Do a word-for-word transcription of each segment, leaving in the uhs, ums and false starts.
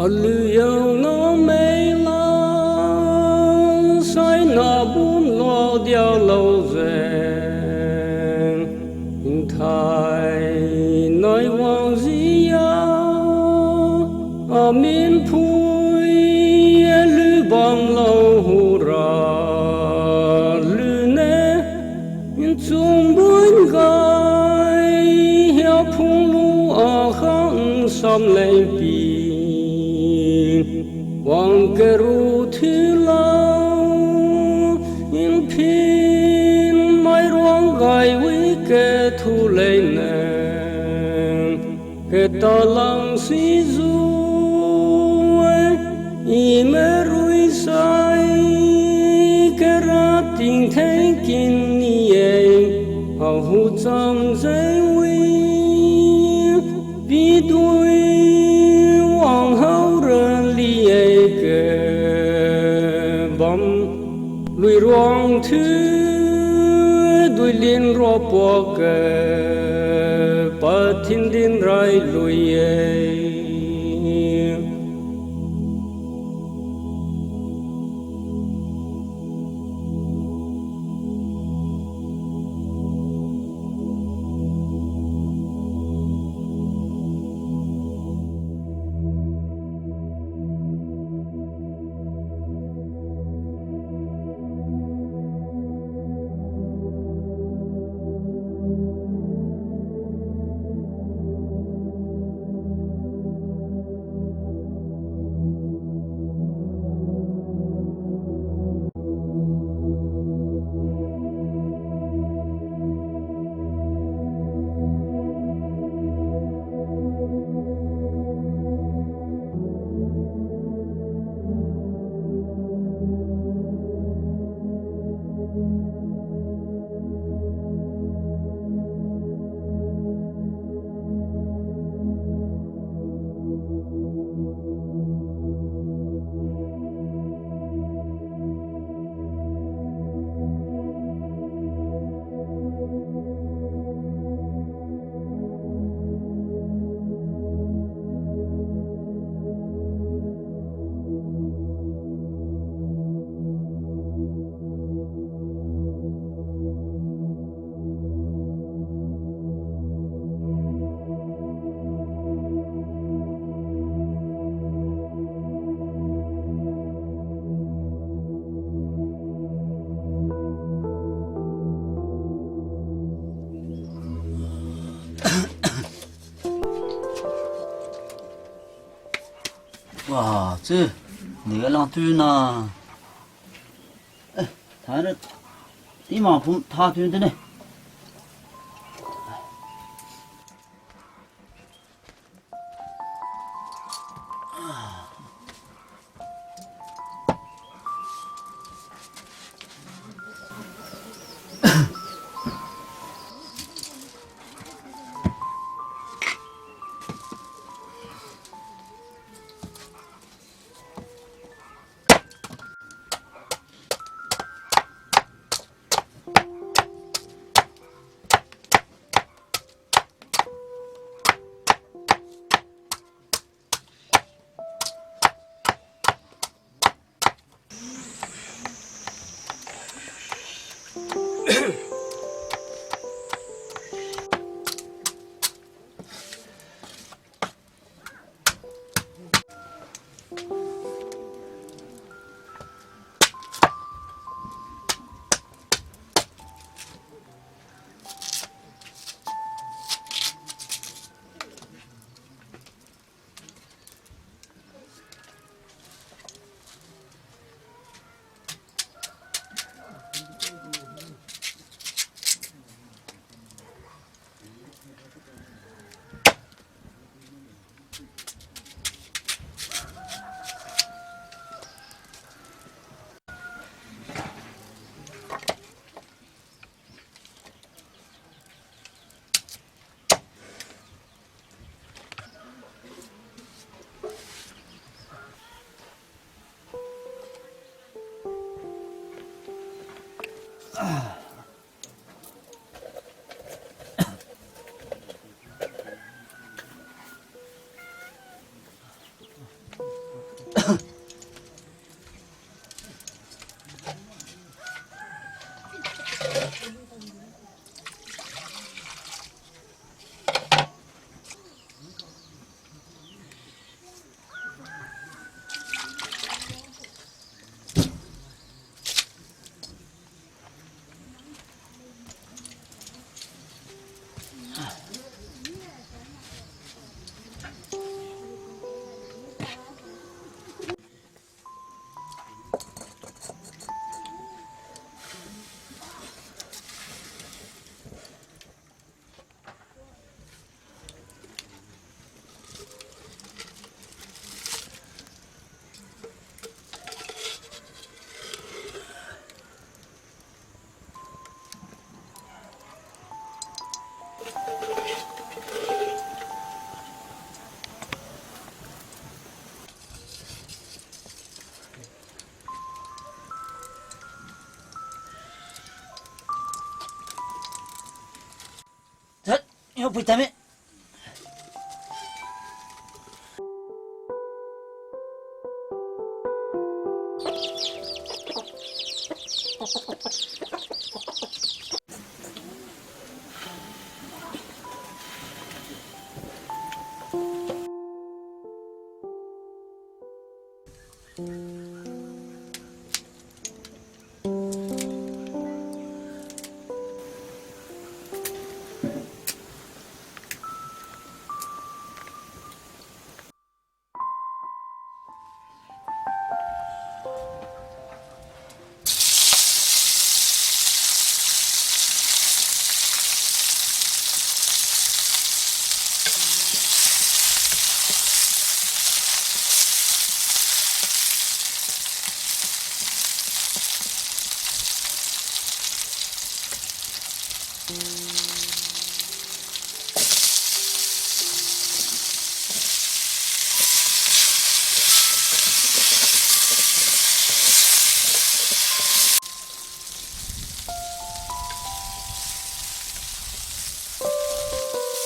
Aliu yaona mei la, saina bum lo dialo jeng, nthai nai wang jia, amin phui aliu bamlo hura, aliu ne, nchungbon gai, hia phunglu akhang samleng pi. Wang karu thiulo, nphin mai ruang gai wi kathu leng nang. Katalang sijiu, i marui sai, kara tingtheng kin ni-e, ahu cham jeng wi. Pidui wang haora li-e ke bam, lui ruang thiu, duilin ruapua ke, pathin din rai lui-e. Wa, chi, ni ga lang tu na. Eh, tha na, ti ma phum tha tu de ne. Yo pui tame.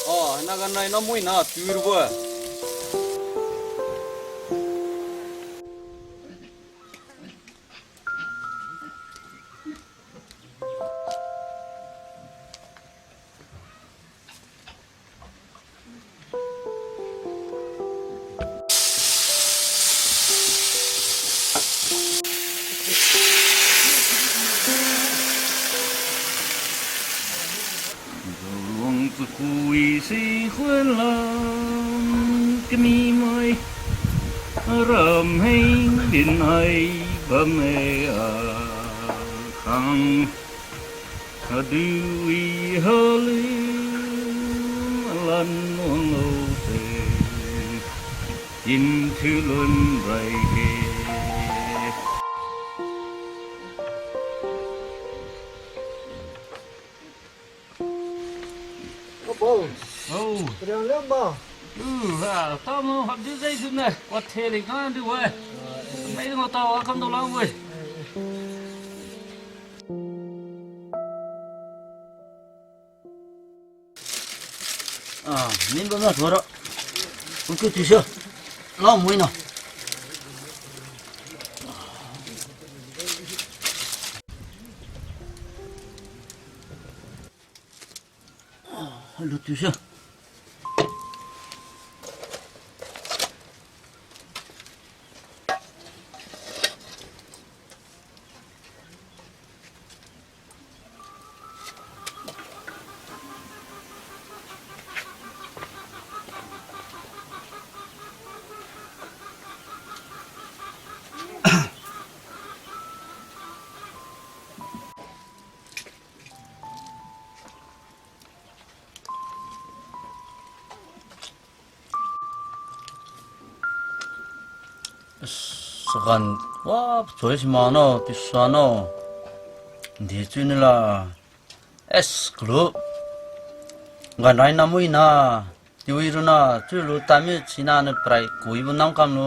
Ah, naga nai namui na turbo. Luang chakhui si khuan lam kami mai, ram heng din ai bam e a khang. Adui halim lan wang lo se, tin thu lun rai he. Opo. Oh. Kariang liang ba. Uh, ha, tamo hap di zai sune. Wa the li ngan di wai. Mai di ngau ta wa kam do lang wai. Ah, min ba na thora. Ungki tu sha. Lau mui na. Ah, lu tu sha. Sagan, wa, choi si ma no, tisa no. Di chu ni la. Es, kulu. Gan rai namui na. Tiwi runa, chu lu tami china ni prai, kuibo nam kam lu,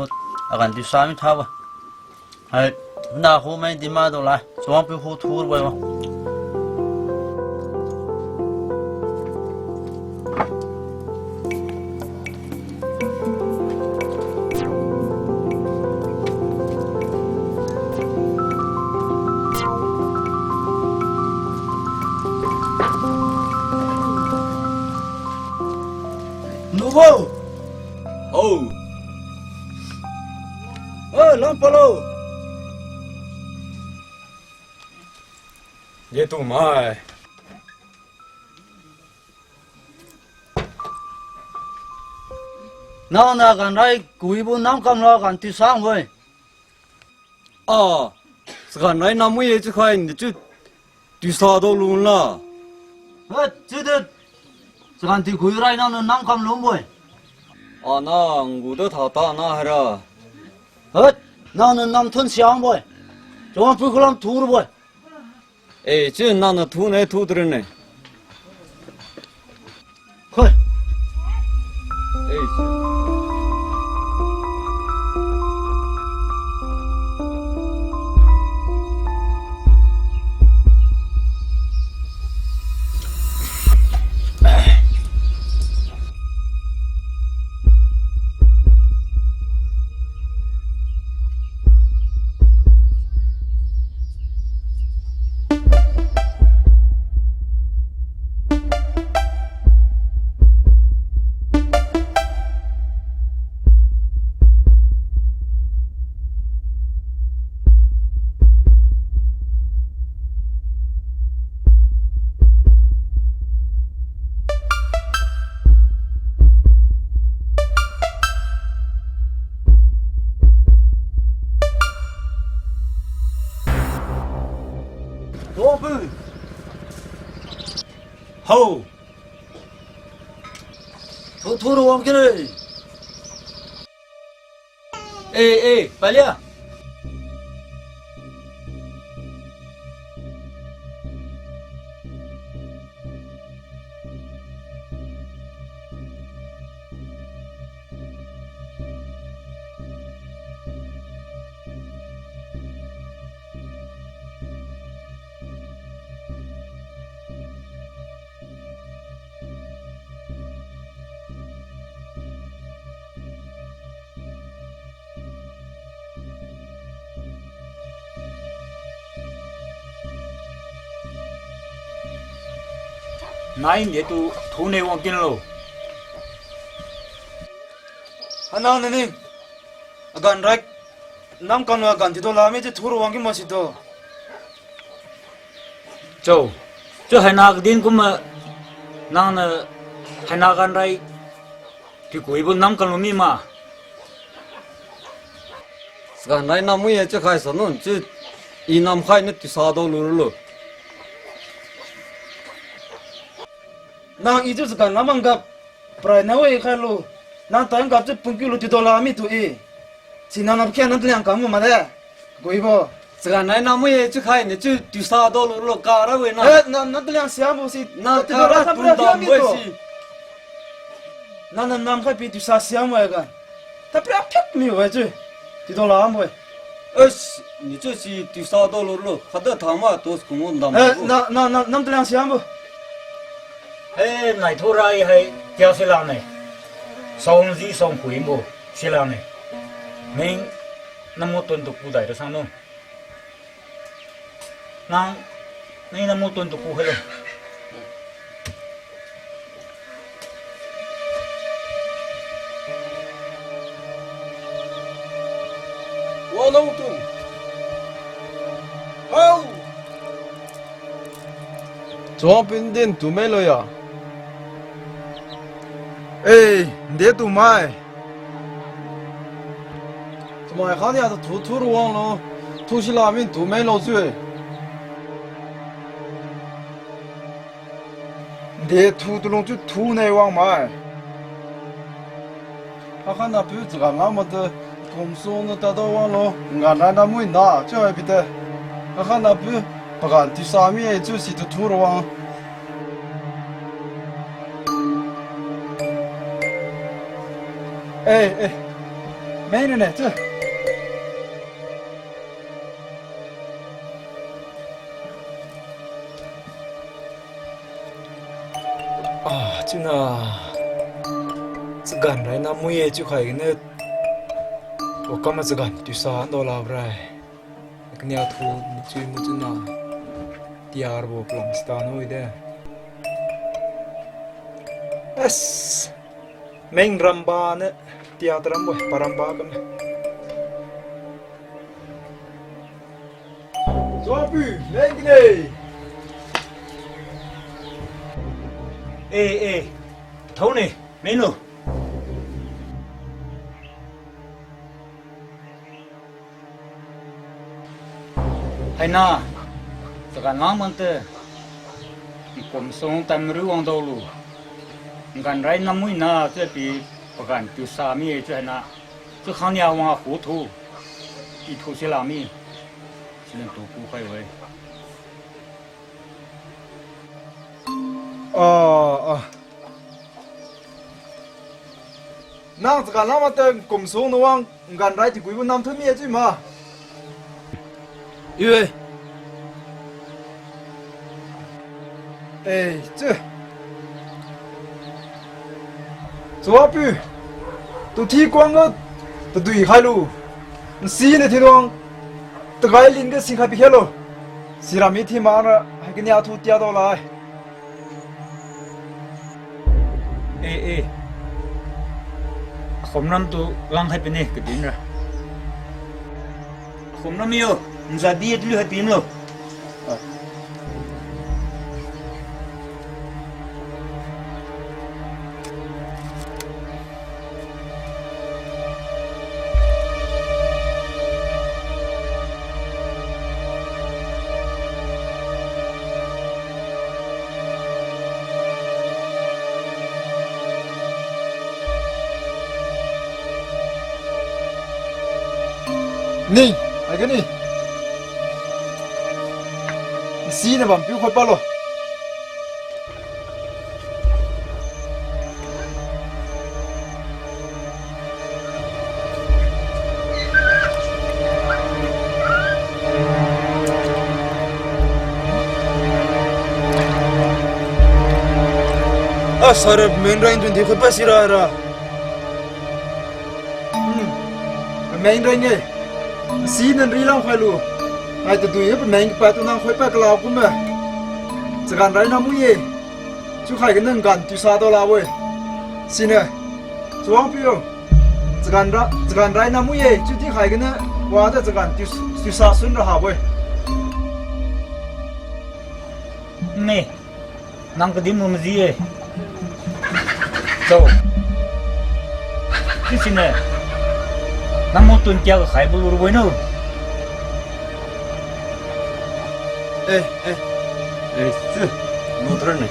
agan tisa mi tha wa. Hai, na hu mai di ma do la, suang pi hu thu bai wa. Nubo. Hou. Eh, lang palo. Ye tu mai. Nang na gan rai kuibo nam kam la gan tisang woi. Ah, sagan rai namui ye chiukhai ni chiu tisa do lun la. Eh, chiu de. Sagan ti kui rai nang na nam kam lun boi. Ah, nang gu de tha ta na haira. Eh, nang na nam thun siang boi. Chawang pui khulam thu boi. Eh, chiu nang na thu ne thu tre ne. Khoi. Eh, chiu. Ho. Thu thu ruang kine. Eh, eh, palia. Nai nde tu thu ne wang kinlo. Hanang nani. Agan rai. Nam kanlo agan tido lami ti thu ruang ki masido. Chau. Chu haina kadin kumma nangniu haina gan rai. Tiukuibo nam kanlo mi ma. Sagan rai nam mui-e chiu khai sanun chiu i nam khai niu tiusa dao lurlo. Nang i chiu sagan lam anggap. Prai na we khailo. Nang tang gap chiu pungkiu lu tiudo lami tu i. Si nang nam khe nang taliang kam ma de. Guibo. Sagan rai nam mui-e chiu khai niu chiu tiusa dao lurlo kara we na. Eh, nang, nang taliang siambo si. Nang tiudo kara la tun dam we si. Nang, nang nam khai pi tiusa siam we ga. Tapra phit mi we chiu. Tiudo lambo-e. Eish, niu chiu si tiusa dao lurlo. Khada thama to kungwon dam. Eh, na, na, na, nam taliang siambo. Eh, nai thu rai hai tia silane. Saong ji saong phuibo silane. Meng namu tun tu kudai tu sangnu. Nang, ni namu tun tu ku khailo. Wa nang tun. Hau. Chuang pin din tu mei lo ya. Eh, de tu mai. Chamai kha nia tu thu thu ruang lo. Thu sila min tu mei lo chiu-e. De thu tu lung chiu thu ne wang mai. Akha na pu chaga ngam ma de kumsung na tado wang lo. Ngan ra na mui na chiu-e bi de. Akha na pu pagan tiusa mi-e chiu si tu thu ruang. Eh, eh. Mei ne ne, chu. Ah, chuna. Chagan rai na mui-e chiu khai gane. Wakam ma chagan tiusa ando la brai. Kania thu chui mu chuna. Tiar bo plan sta no ide. Es. Meng ramba ne tia tarambo, paramba kame. Suapi, meng kine. Eh, eh. Thau ne, meng no. Haina, chagan lang mante, nkum sung tam riu wang daolu, ngan rai namui na chiu pi pagan tiusa mi-e chiu haina, chiu khangnia wang akhu thu, i thu sila mi, sila tu ku khai we. Ah, ah. Nang chagan lang mante nkum sung nawang ngan rai ti kuibo nam thu mi-e chiu ma. Iwe. Eh, chiu. Suapi. Tu thi kuang lo. Tadui khai lu. Nsi ne thi nawang. Tagai lin ga sing khai pi khe lo. Sira mi thi ma ra. Hai kania thu tia dao lai. Eh, eh. Akhum ram tu lang hai pine kadin ra. Akhum ram yo, nzadi atlu hai pin lo. Ni, haiga ni. Siniu bampiu khoi palo. Asara pameng rai twenty khoi pa sira ra. Hmm. Pameng rai nge. Siniu nri lam khoi lu. Hai tadui pameng pa tu nang khoi pa kala kumme. Chagan rai namu ye. Chiu khai ga nang gan tu sa dao la we. Siniu. Chawang piu. Chagan ra, chagan rai namu ye. Chiu di khai ga na. Wa da chagan tu, tu sa sun ra ha we. Me. Nang kadin mu maji e. Chao. Sisine. Nang mo tun kia ga khai bulu ruboi no. Eh, eh. Eh, si. Lu tra ne.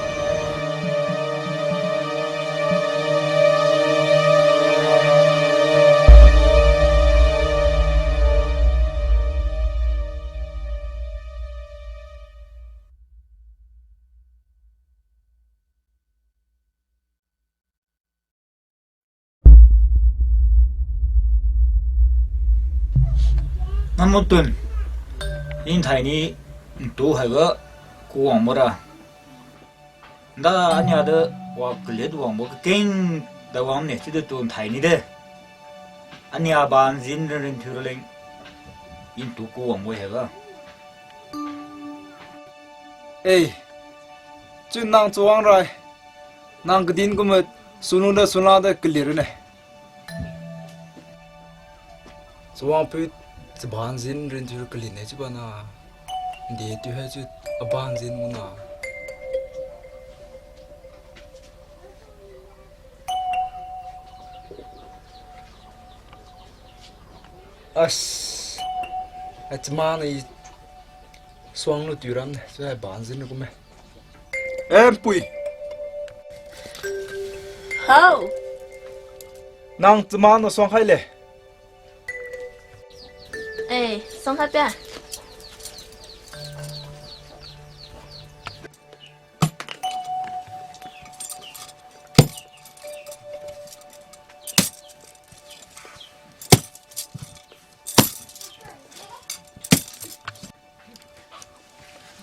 Namutun, ningthai ni ntu haiga kuwang mora. Nda ania da wa kalet wangbo kakeng da wang ne chiuda tu nthai ni de. Ania banjin rin rin thiu raleng. Intu kuwang bo haiga. Eh, chiu nang chawang rai. Nang kadin kumma sunu da sunla da kalir ne. Chawang piu chabanjin rin thiu kalir ne chiuba na. Nde tu hai chiu abanjin muna. As, ai chama ni suang lu tu ram ne, chiu hai banjin kumme. Eh, pui. Hao. Nang chama na suang khai le. Eh, suang khai pia.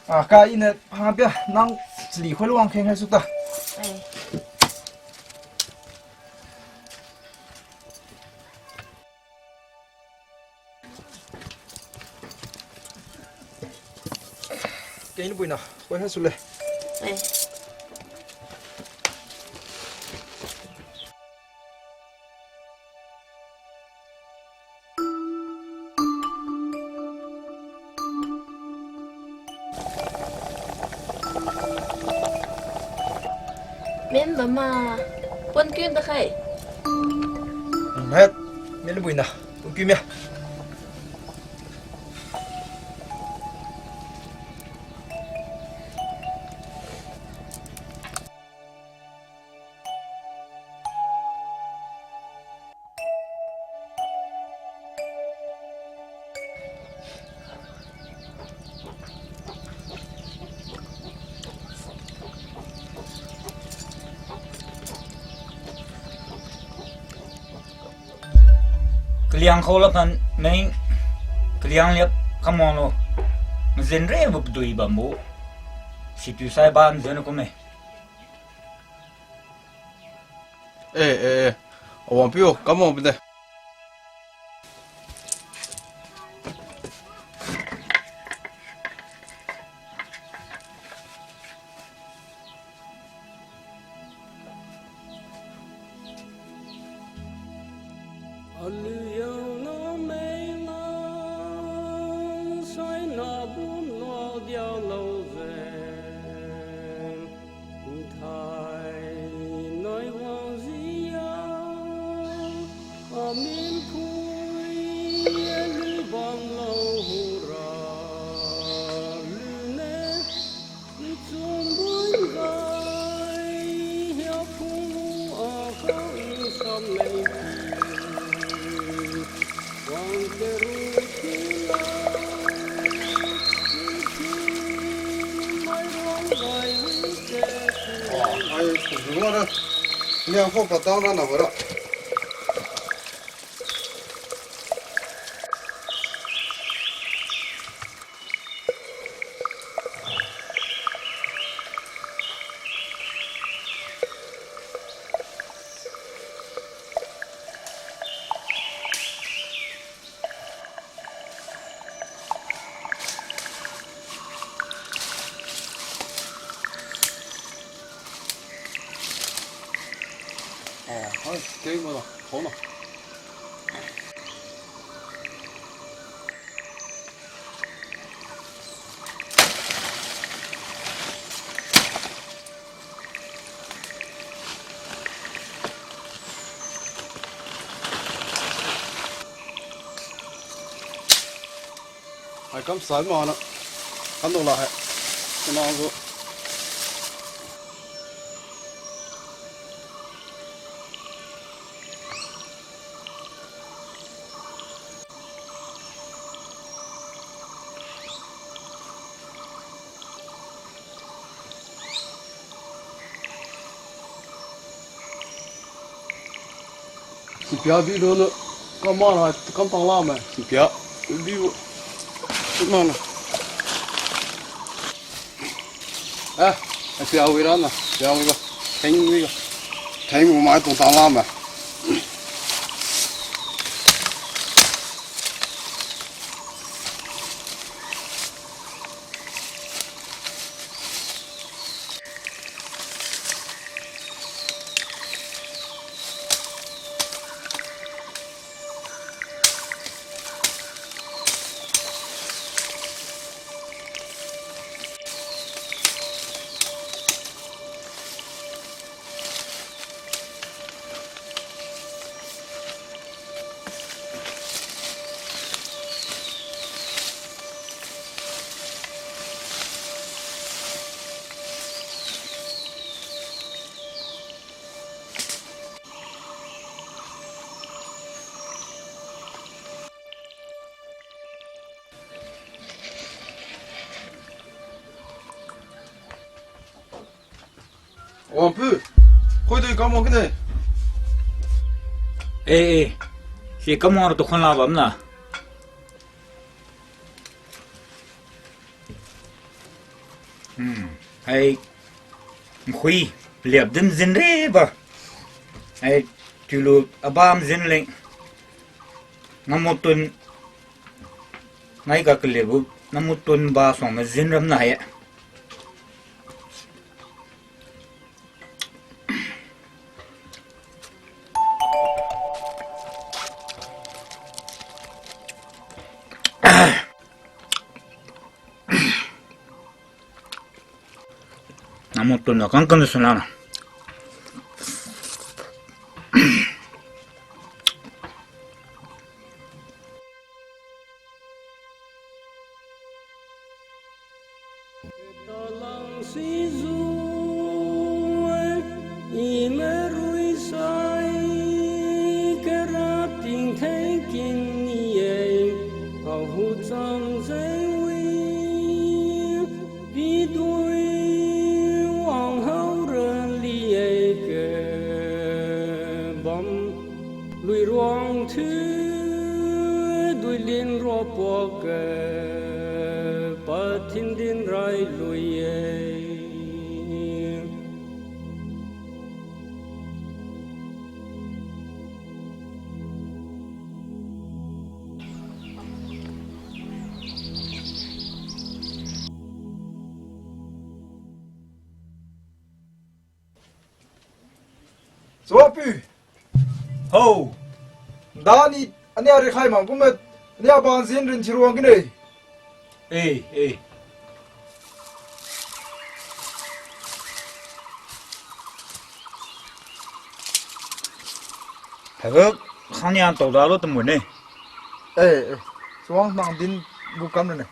Ah, ka iniu hang pia, nang chali khoi luang kheng hai sukta. Eh. Keng ni buina, koi ha sule. Eh. Min bama, pon kun da khai. Met, min buina, pon kun mia. Kaliang khao la phan meng, kaliang liap kamang lo. Mazin re bu padui bambo. Situ sai ban zan kumme. Eh, eh, eh. Awang piu, kamang pide. Aliu yangna mengna, saina bumlo dialo jeng, nthai nai wangjiya, Ai, zungwara. Niang kho patang ra na wara. Oi, keng ma la, thon na. Hai kam sai ma na. Kam do la hai. Kena gu. Sipia bi ro na, kam ma ra, kam tang la ma, sipia. Bi ro. Sipna na. Eh, sipia wi ra na, sipia wi ga. Theng wi ga. Theng wi mai tong tang la ma. Wangpiu, khoidui kam wang kine. Eh, eh. Si kam wang ra tu khon la bam na. Hmm. Hai, nkhui, liap din zin re ba. Hai, tulu abam zin leng. Ngamutun, ngai ga kaliap bu, ngamutun ba suang ma zin ram na ye. Ngamutun na kang kang suna na. Talang sizu i marui sai, kara tingtheng kin ni-e, ahu cham zaiwi, pidui wang hao rali-e ke bam, lui ruang thu, duilin ruapuak ke, pathin din rai lui-e. Chapiu. Hao. Dani, ania rikhai mang kumma, ania banzin rin thiuwang kine. Eh, eh. Haiga khangnia tao dalo tamun ne. Eh, eh. Suang nang din gu kam ne.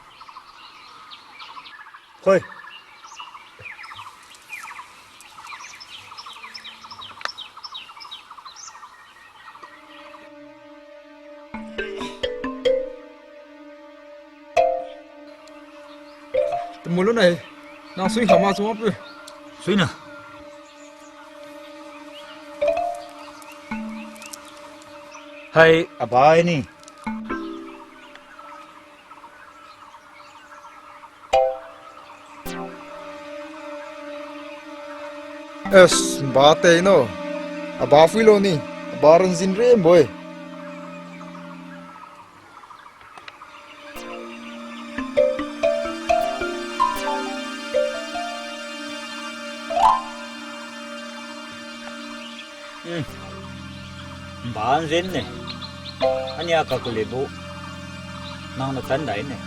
Khoi. Tamu lu nai. Nang sui khama chu mapiu. Suina. Hai, abai ni. Es, ba tei no. Aba phuilo ni. Aba ranjin re mboi. Hmm. Ba nzin ne. Ania kakulibo. Nang na tan dai ne.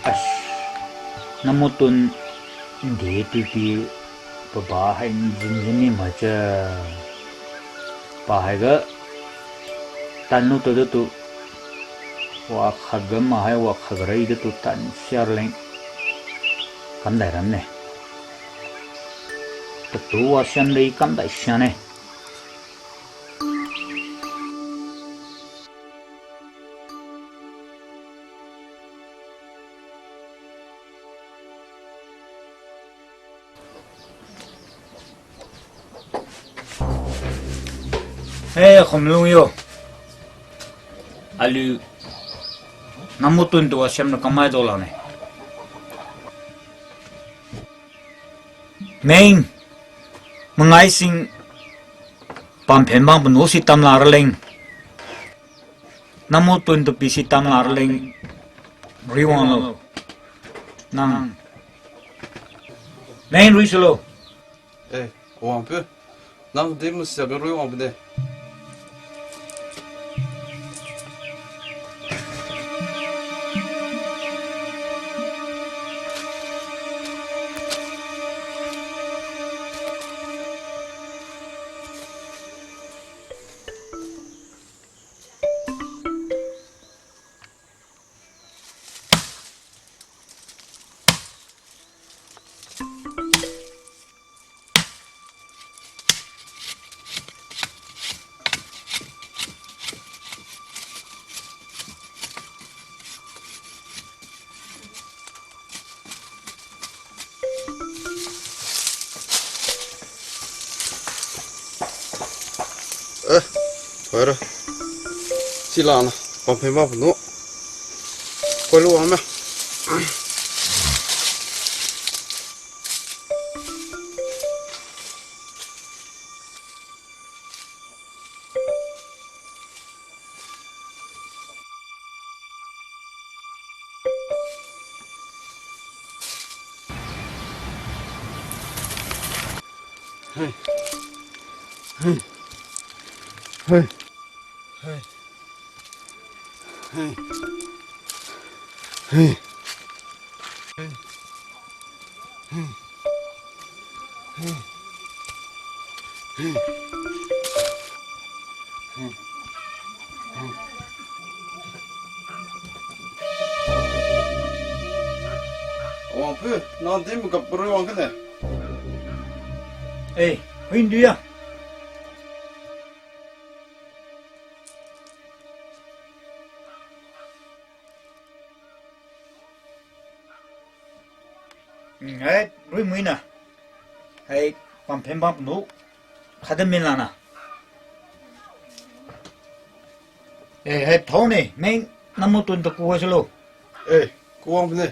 Ash, namutun de tu pi paba hai nzin nzin ni macha. Pa haiga tanlu tu tu wa khat ga ma hai wa khat ga rai tu tu tan siar leng. Kam dai ram ne. Tatu wa sian dei kam dai sian ne. He, khumlung yo. Aliu namutun tu wa siam na kamai do la ne. Meng, mangai sing pamphen bang panu si tamla raleng. Namutun tu pi si tamla raleng. Rui wang lo. Nang. Meng rui sulo. Eh, wang pu. Nang di musia ga rui wang pu de. Eh, thoira. Sila na, pamphen ma panu. Koi lu wang me. Hey. Hey. Hey. Hey. Hey. Hey. Hey. Hey. Hey. Hey. Hey. Hey. Wangpu, nang di makapuru wang kene. Eh, hui ndu ya. Hmm, hai, rui mui na. Hai, pamphen bam panu. Khade min la na. Eh, hai, thau ne, meng namu tun ta ku hai silo. Eh, kuang ne.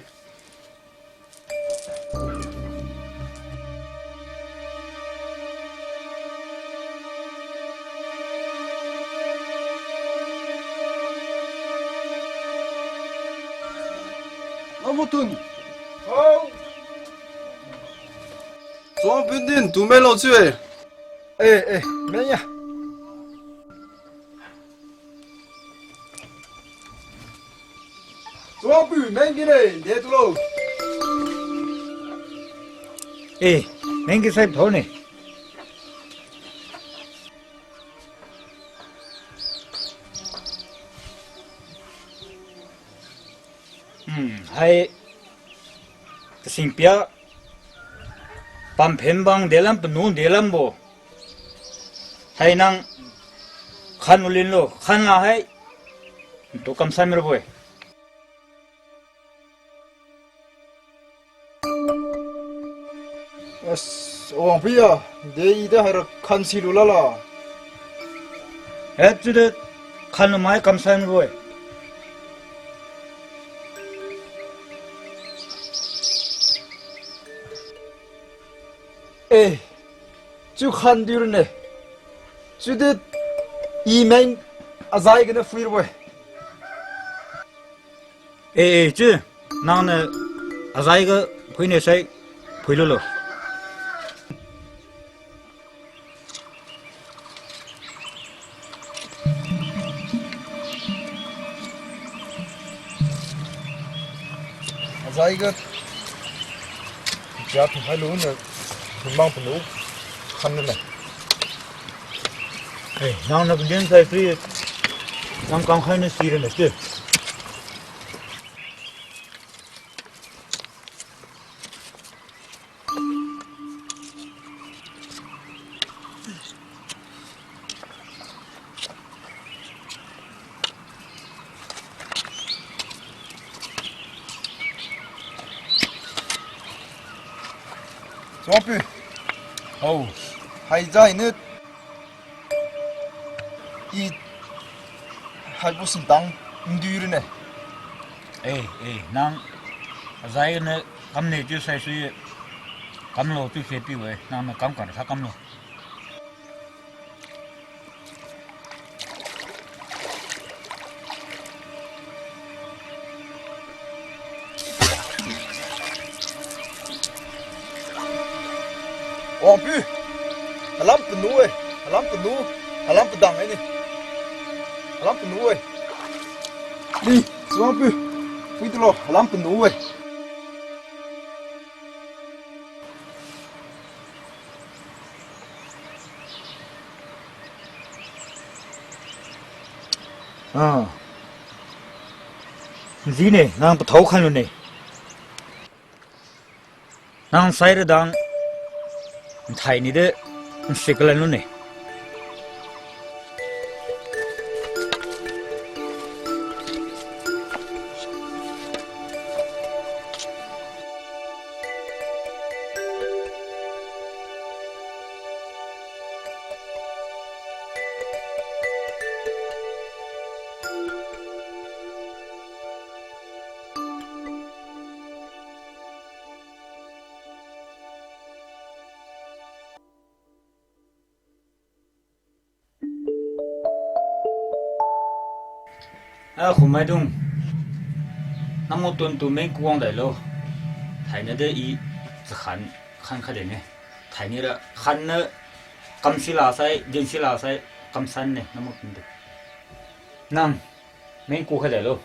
Putun. Hao. Chuang pindin tu melo chiu-e. Eh, eh, meng ya. Chuangpiu, meng kine, de tulo. Eh, meng kisai thone. Hmm, hai kasingpia pamphen bang delam panu delambo. Hai nang khan ulin lo, khan la hai. Tu kamsan mirabo-e. As, wangpia, de i de haira khan silu lala. Eh, chiude khan lumai kamsan bo-e. Eh, chiu khan diu rane. Chiude i meng azai gana phuirabo-e. Eh, eh, chiu, nangniu azai ga phuine sai phuilulo. Azai ga, jia tu hai luniu, himbang panu khan ne. Eh, nangniu pagin sai phui, nang kangkhai niu sirane chiu. Chuangpiu. Hao. Haijai niu. I haibo sintang ndui rane. Eh, eh, nang azai niu kamne chiu saisui kamlo chiu se piu-e, nangniu kam kan sa kamlo. Wangpiu, alam panu-e, alam panu, alam padang-e ni. Alam panu-e. Ni, Wangpiu, phui tulo, alam panu-e. Ah. Nzine, nang pathao khan lune. Nang saira dang, nthaini de, nsiklan lune. A, khumaidung. Namo tun tu meng kuwang dailo. Thaini de i chakhan khan kha dene. Thaini ra khanna kamsila sai, dinsila sai, kamsan ne, namo tun de. Nang, meng ku kha dailo.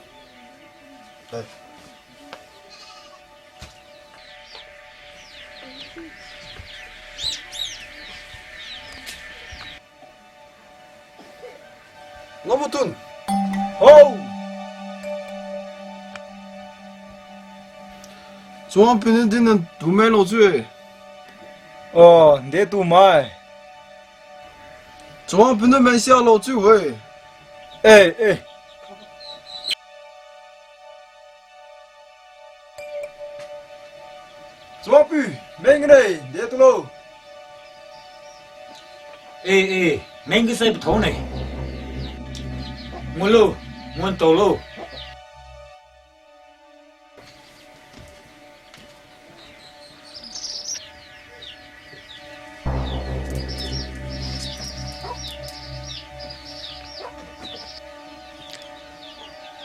Namo tun. Hao. Chuang pini dinna tu mailo chiu-e. O, de tu mai. Chuang pini meng sialo chiu-e. Eh, eh. Chuangpiu, meng ne, de tulo. Eh, eh, meng kisai pathao ne. Ngunlo, ngun talo.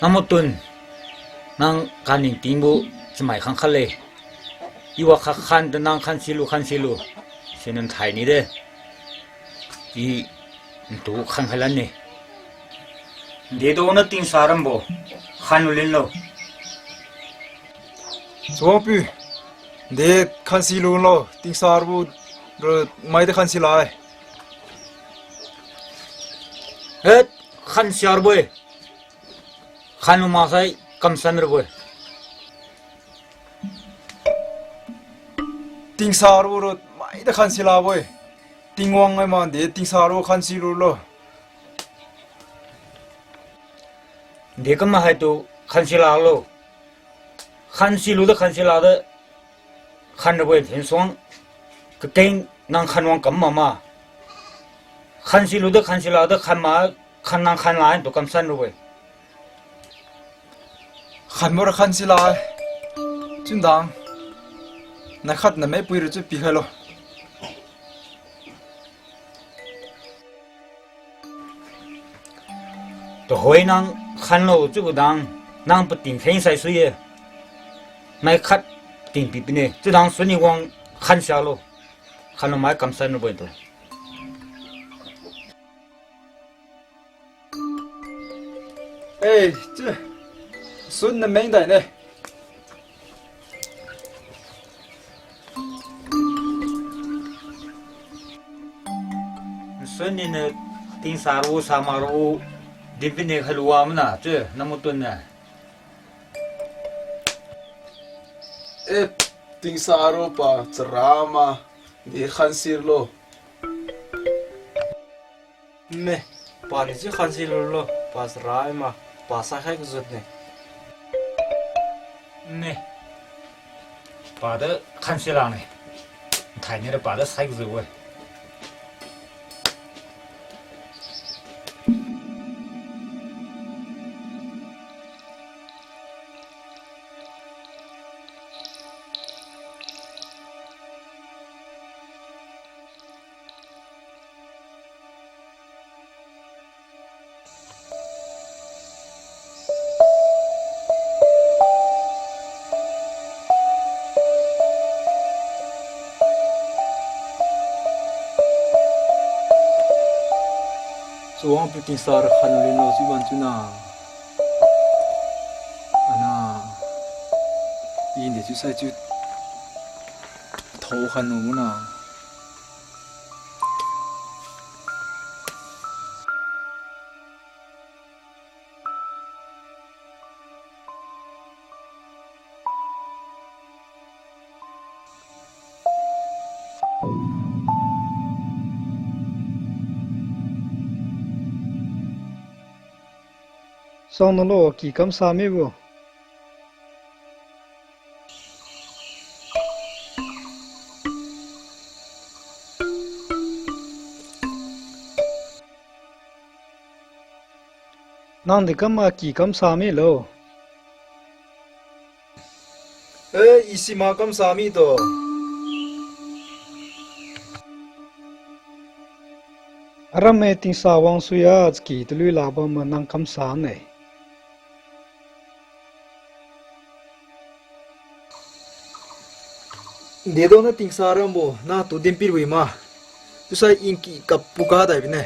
Namo tun, nang kaningtingbo Chamai khang khat le. I wa khat khan tu nang khan silu, khan silu. Siniu nthai ni de. I ntu khan khai lan ne. Dedu niu tingsa rambo. Khan lu lin lo. Suangpi. De khan silu lo. Tingsa rabo ro mai de khan silai. Eh, khan sia rabo-e. Khan lu maksai kamsan rabo-e. Tingsa ru ru mai da khan sila bo-e. Tingwang ai mande tingsa ru khan silu lo. De kama haitu khan sila lo. Khan silu da khan sila da khan rabo-e thin suang. Kakeng nang khan wang kam mama. Khan silu da khan sila da khan ma khan nang khan la tu kamsan rabo-e. Khan mora khan sila. Chundang. Nai khat na mai pui ru chu pikhai lo. Tuhoi nang khan lo chiubo dang, nang pating pheng sai sui-e. Nai khat ting pi pine, chiudang suni wang khan sia lo. Khan lo mai kamsan rabo-e tu. Eh, chi. Sun na meng dai ne. Sun ni na tingsa ru, sama ru, dinpi ne khalu wa mana, chi, namu tun na. Eh, tingsa ru pa, chara ma, di khan sir lo. Ne, pa ni si khan silu lo, pa sarai ma, pa sai khai kajut ne. Ne, pa da khan sila ne. Thai ni da pa da sai kajut we. Suang pi tingsa ra khan lin lo chiu ban chiu na. Ana. I de chiu sai chiu. Thao khan nu na. Sang nalo ki kamsa mibo. Nang di kam aki kamsa milo. Eh, isi ma kamsa mi to. Aram e tingsa wangsuya chaki talui laba ma nang kamsa ne. Dedo na tingsa rambo, na tu dinpi wi ma. Tusai inki kap puka dai bine.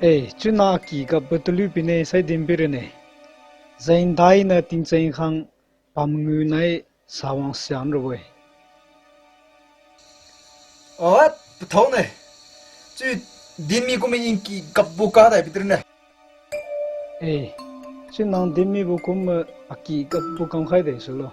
Eh, chuna ki kap bu tulu pine sai dinpi rene. Zain dai na tingcheng khang pamngu nai sawang sian rabo-e. Oh, pathau ne. Chu dinmi kum inki kap puka dai bitre ne. Eh, chi nang dinmibo kum, eh, aki kap pu kam khai de sulo.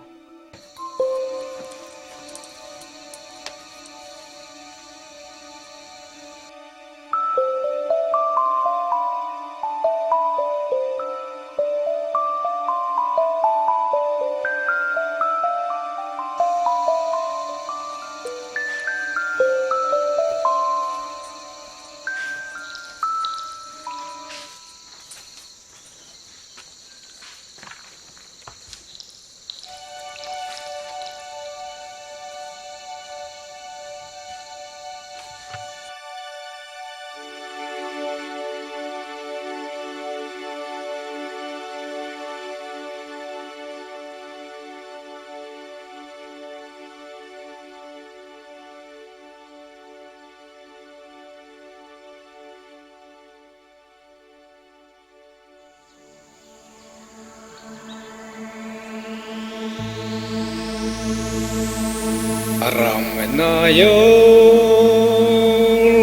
Aram na yo,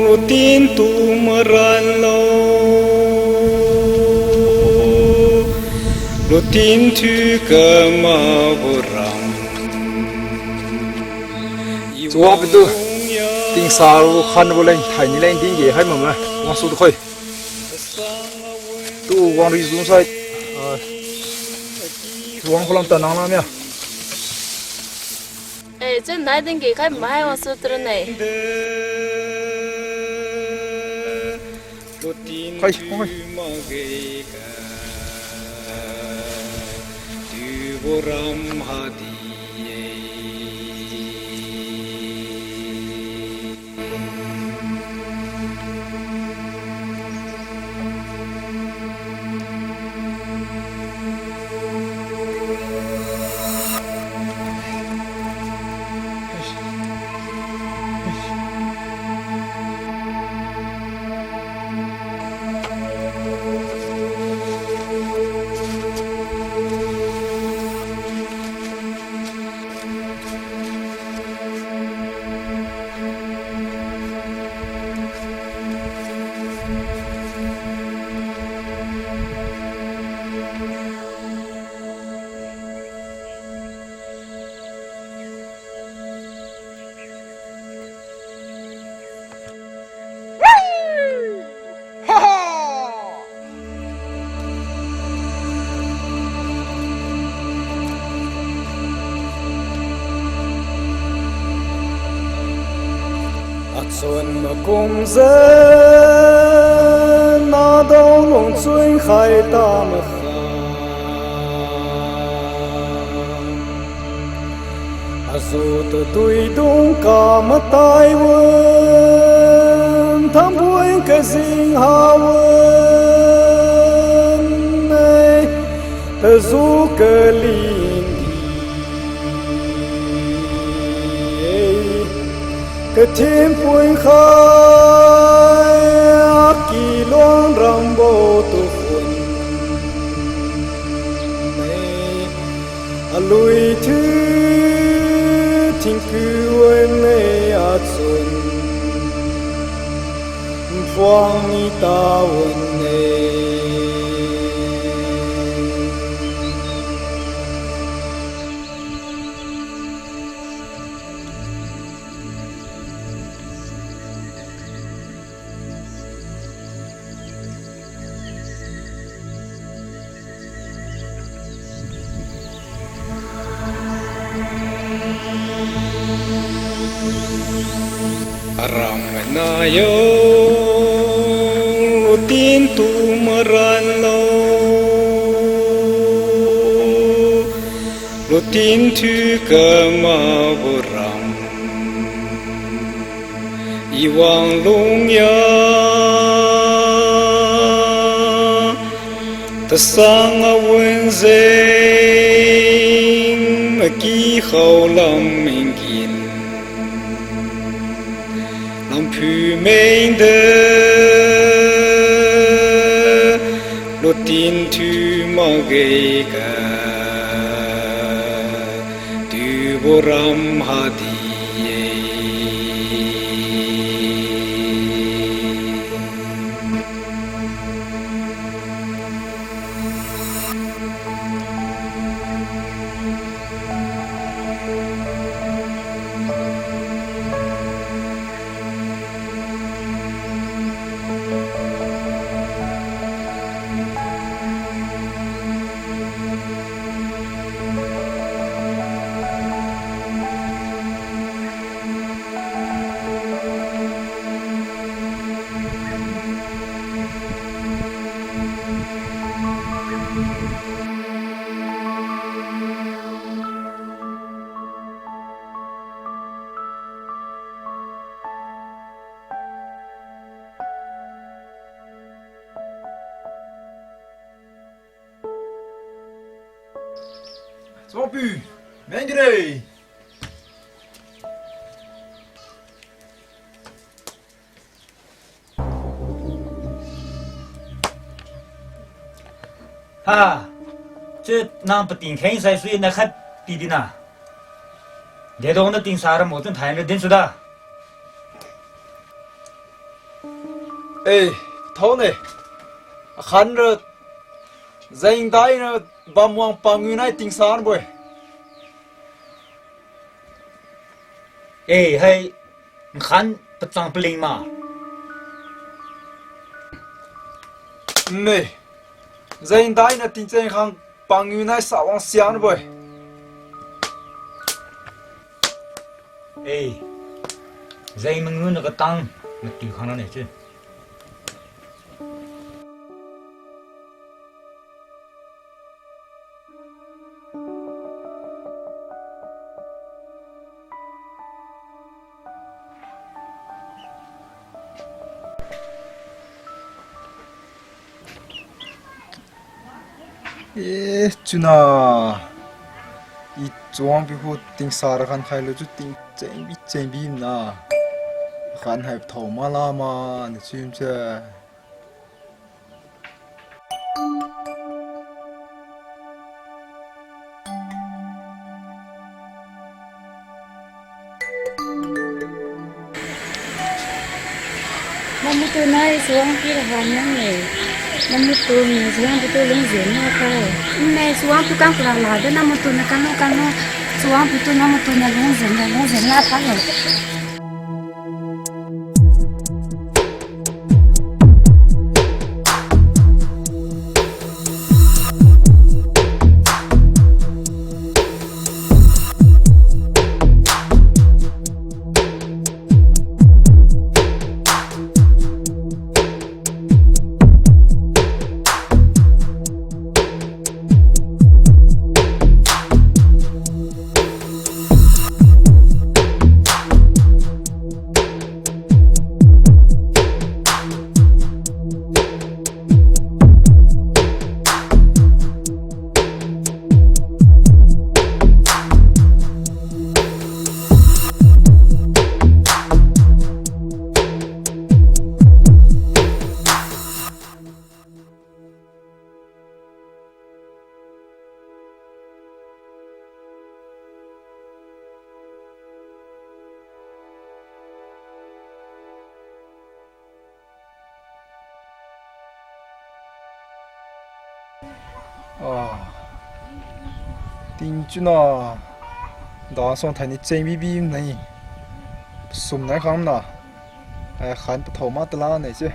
lutin tu maran lo, lutin thu kama bu ram. Chuwa patu, tingsa lu khan bu leng, thai ni leng ding ge khai mama, wang su tu khoi. Tu wang ri zun sai, ah, tu wang khulam ta nang lam ya. Eh, chen nai ding ge khai mai wang su tru nei. Khai, khai. Achun makumjiu nadao lungchun khai ta makha. Azu tadui dung kamatai wun, thambuin kazing ha wun, eh, tazu kaling di, eh, kathin pui khai, aki luang rambo tu khun, eh, alui thu thingku wan-e achun, npuang ni ta wan-e. Aram na yo, lutin tu maran lo, lutin thu kama bu ram. I wang lung ya, tasang awun jeng, aki khao lam mingkin. Lamphu mengde, lutin thu makge ga, tubo ram hadi-e. Chapiu, mengre. Ha, chi nang pating kheng sai sui na khat pidina. Dedong na tingsa rabo chun thainra din suda. Eh, thau ne. Akhan ra jengdai na bamwang pangiu nai tingsa rabo-e. Eh, hai, nkhan pachang paling ma. Mme. Jengdai na tingcheng khang pangiu nai sawang sian rabo-e. Eh, jeng mangiu na katang, matu khang na ne chi. Eh, chuna. I chawangpiu khu tingsa ra khan khailu chiu tingchengbi chengbi na. Khan hai pathao mala ma, na chim se. Namatu nai suwangpiu ra han nang-e. Namatu niu suwangpiu tu lungjen na pa-e. Nne suwangpiu kang kura lade namatu niu kanu kanu. Suwangpiu tu namatu niu lungjen na lungjen na pa-e. Ah. Tingchuna. Dasuang thaini cheng bibi nai. Sum nai kham na. Ai khan pathao ma tala nai se.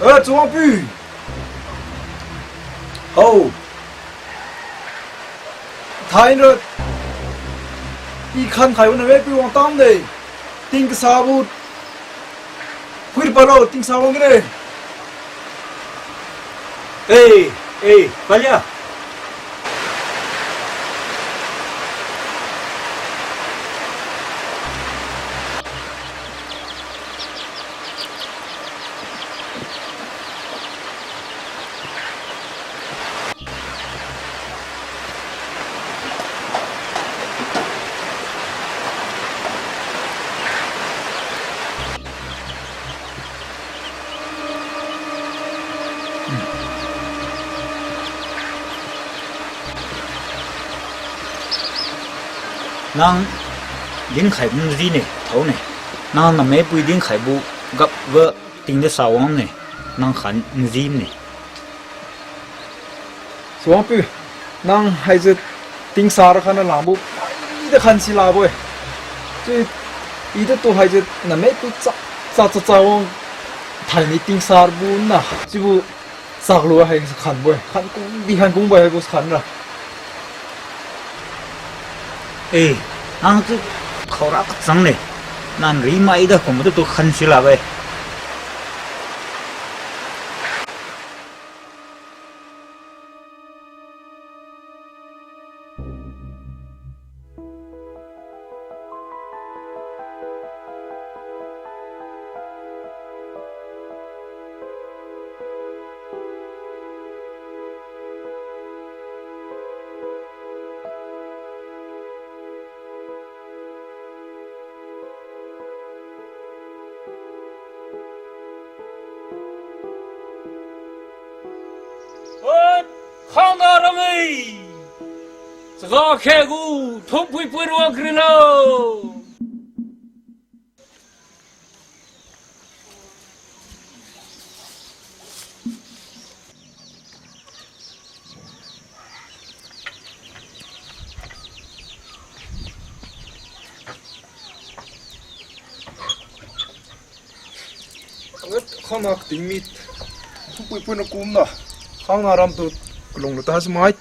Eh, chawangpiu. Hao. Thainra. I khan khaibo na wepiu wang tamde. Ting kasabo. Palo, tingsa wang ne. Ei, ei, palia. Nang dinkhaibo nzine, thaone. Nang namepui dinkhaibo gapbo tingde sa wang ne, nang khan nzimne. Suangpiu, nang haijiu tingsa ra khan langbo, ide khan silabo-e. Chiu, ide tu haijiu namepui cha, cha, cha, cha wang thaini tingsa rabo na, chiubo chaklu hai khanbo-e, khan kung di khan kungbo haibo khan ra. Eh, nang tu khaora kachang ne. Nang rimai da kumbo tu khan silabo-e. Ot, khangna ram-e. Chaga khegu, thumpui pui ruang krilo. Khangna kating mi, thumpui pui na kumna. Khangna ram tu kalung lu ta si mai.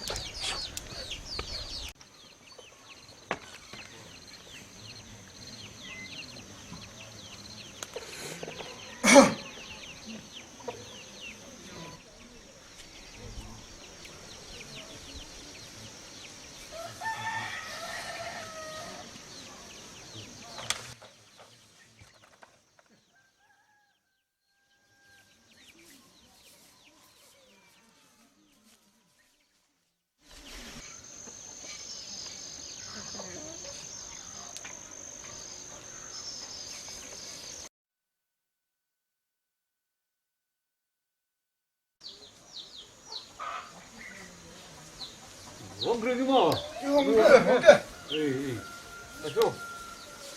Wangkring kimo? Wangkring, wangkring. Eh, eh. Ajo.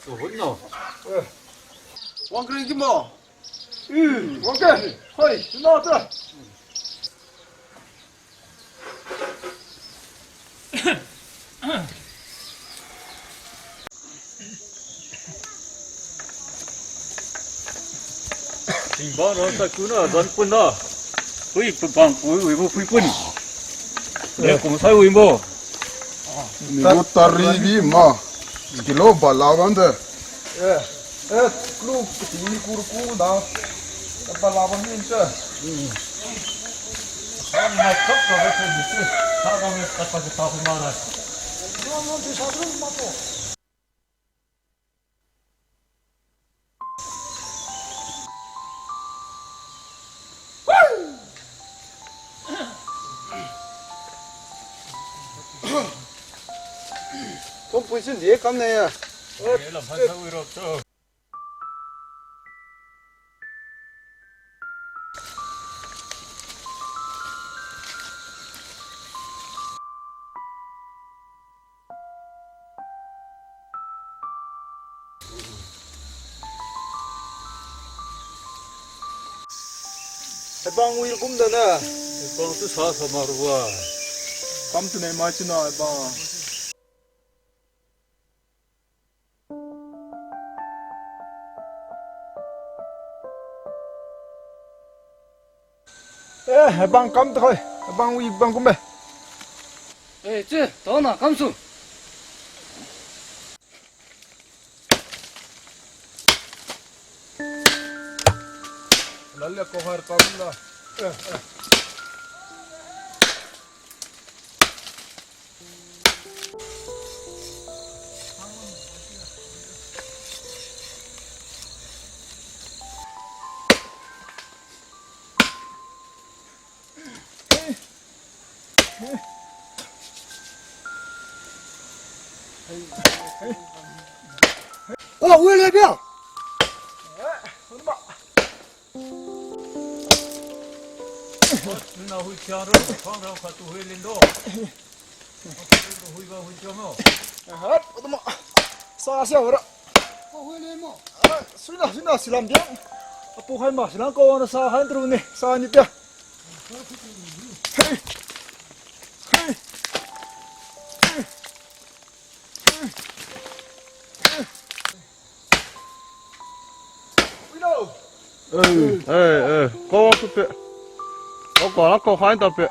So, hon no. Eh. Wangkring kimo? Eh, wangkring. Hoi, sina ta. Tingba no sa kuna zan pun da. Hui, pepang pui, hui, bo pui pun. Dia kum sai hui bo. Ni bo tari di ma. Kilo bala bande. Eh, eh, klu kiti ni kuru ku na. Bala bande ni se. Hmm. Ang mai kap ka ba se ni se. Sa ka me kap ka se ta ma ra. Mo mo tu sa tu ma ko. Thumpui sin di kam ne ya. Lam phan sa wi rok to. Hebang wi kum da na. Hebang tu sa sa ma rua. Kam tu ne mai tu na hebang. Eh, hebang kam tu khoi. Hebang wi bang kum be. Eh, che, tao na kam su. Lalle ko har kam la. Eh, eh. Ko hui le bia. Nina hui chiang ro, phang ro, khat tu hui lindo. Hui ba hui chiang mo. Hat, atuma. Sa sia ra. Ko hui le mo. Ah, suina, suina, silam biang. Apu khai ma, silam ko wana sa han tru ni, sa ni tia. Hey. Hey. Hey. Hey. Eh, eh, eh. Ko tu pe. Ko ko la ko khai ta pe.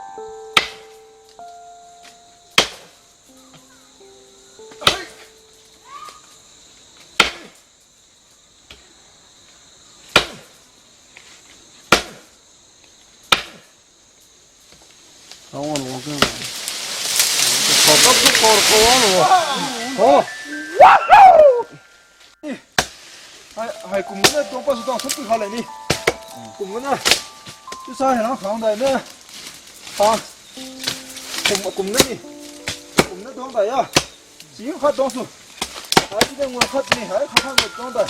Hai, hai, kum gana tuang pa su tuang sum pui kha le ni. Kum gana. Tu sa hai na khang dai na. Ha. Kum, kum na ni. Kum na tuang dai ya. Sing khat dong su. Hai, di dong khat ni, hai, khat khat dong dai.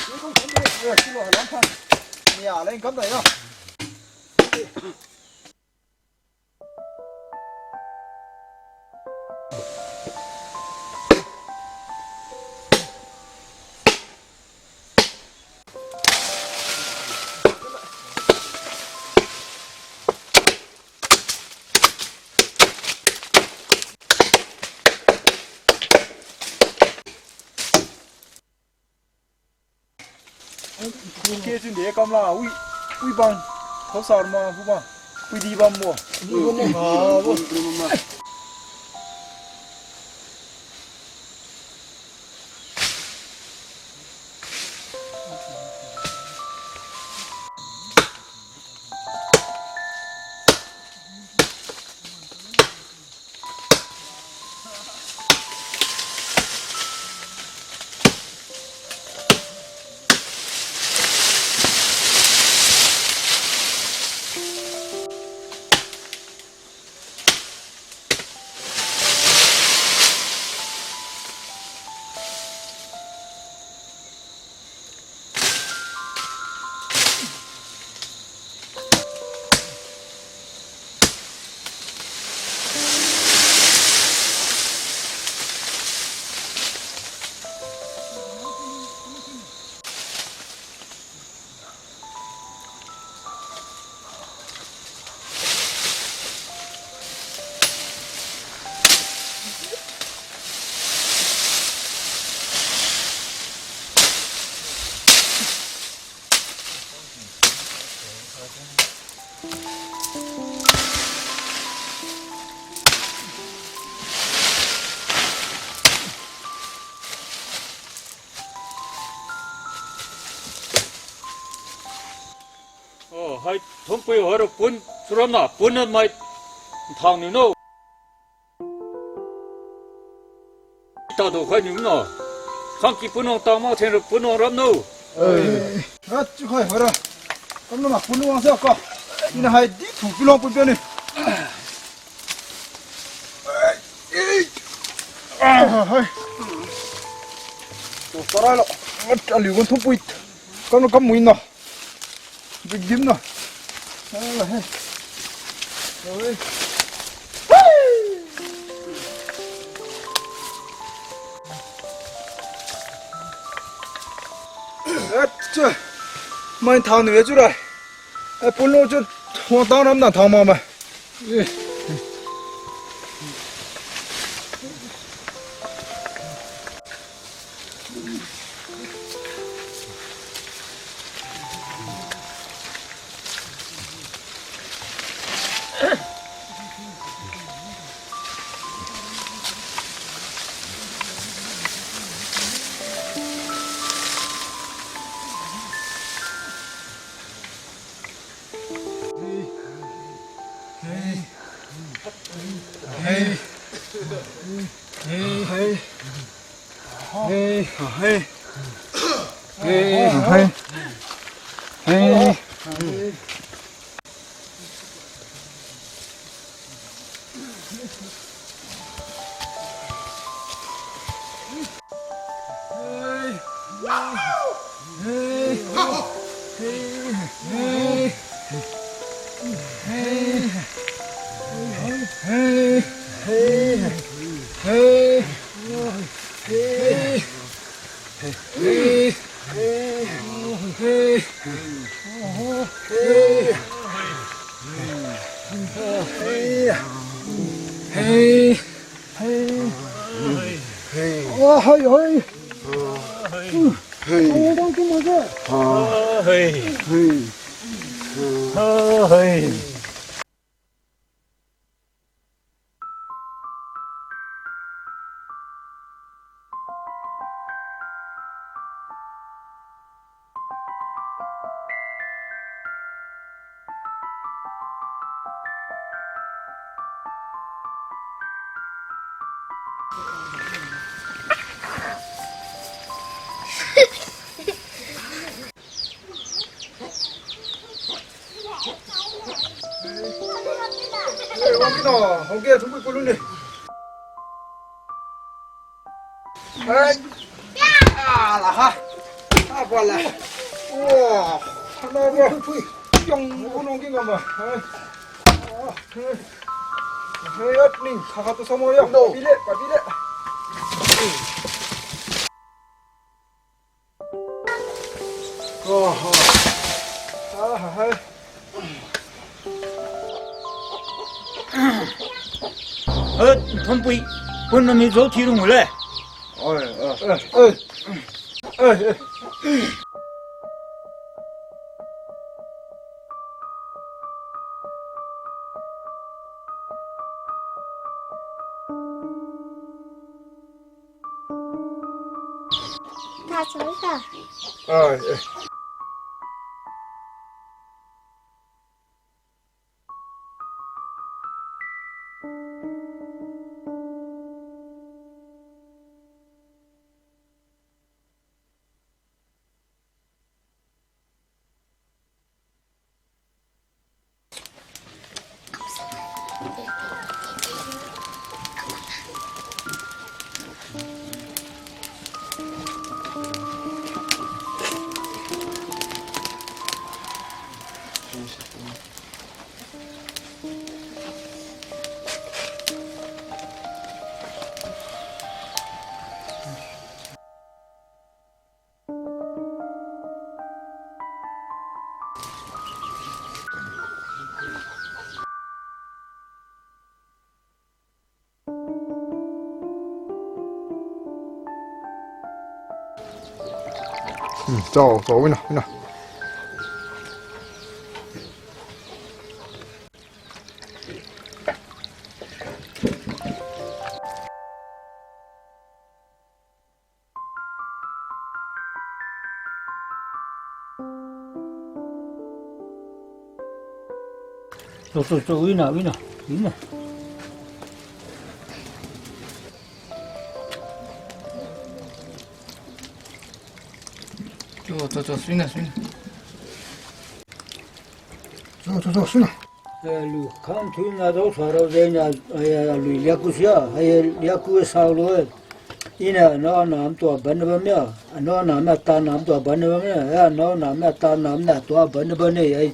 Sing kong kong ni, ya, silo hai lang khat. Ni a leng kam dai ya. Ke chun de kam la, ui, ui bang, khao sar ma, hu bang, ui di bam mo. Di bam mo. Ah, bo. Oh, hai, thumpui haro pun, suram na, pun na mai, thang niu no. Tado khai niu no. Khangki pun wang tang ma theng ra pun wang ram no. Eh, rat chu khai hara. Kam na ma pun wang sa ka. Ina hai di thu pi long pun pi ni. Ah, hai. To tara lo. Mat aliu gon thumpui. Kam na kam mui na. Big dim na. Ah, hai. Oi. Acha. Mai thang ni chu rai. Ai, pun lo chu wang tang ram na thang ma ma. Hai. Ah, la ha. Ah, pa la. Wah, hana ba. Pui, pui. Yang gunung ki ngam ah. Hai. Ah, hai. Hai, at ni, ha ha tu samo ya. No. Pabile, pabile. Oh, oh. Ah, hai. Eh, Thonpui, pun nami zo thi rung le. Oi, oi. Eh, eh. Eh, eh. Tha choi ta. Ai, eh. Hmm, chao, chao, wina, wina. Cho, cho, cho, wina, wina, wina. Cho, cho, cho, suina, suina. Cho, cho, cho, suina. Eh, lu khang thuina dao sarao jengniu, eh, lui liaku sia, eh, liaku saolo, eh. Iniu anao nam tua ban bam ya, anao nam na ta nam tua ban bam ya, eh, anao nam na ta nam na tua ban bam ne, eh.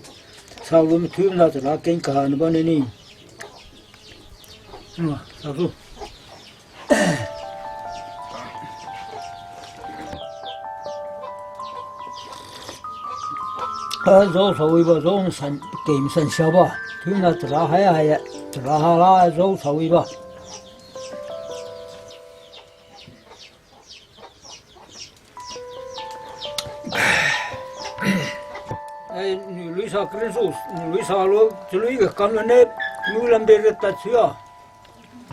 Saolo mi thuina tara keng kaha na ban ne ni. Hmm, saolo. Ah, zo sawibo, zo san, kem san siabo. Thuina tara hai hai, tara hala zo sawibo. Eh, niu lui sa kren su, niu lui salo, chalui ga kam lane, mu lam de ga tat sui a.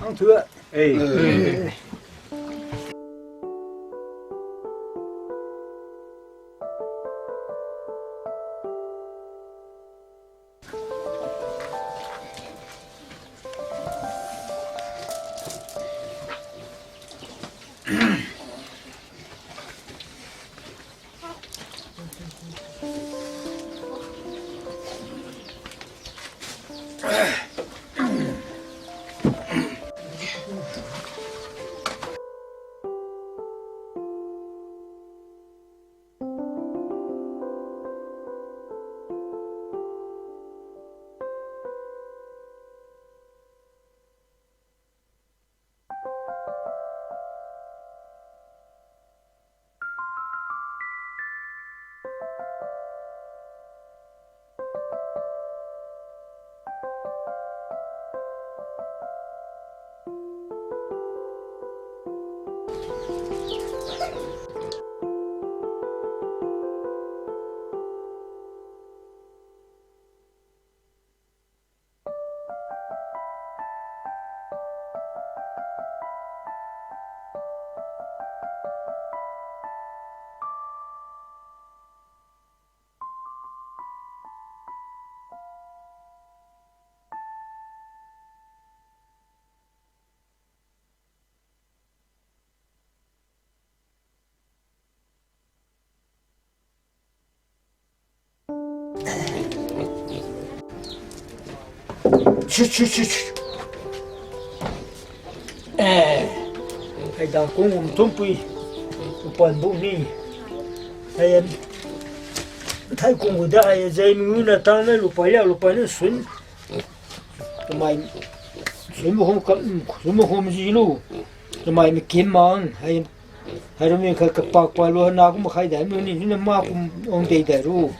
Ang thu a. Eh. Eh. Shi, shi, shi, shi. Eh, hai dang kung um thumpui, upan bu ni. Hai, thai kung gu da hai, zai mi na tang na lupai ya, lupai na sun. Chamai, sum hom kam, sum hom ji lu. Chamai mi kim mang, hai, hai rumi kha kapak pa lu na kum khai dai mi ni, ni ma kum ong dei dai ru.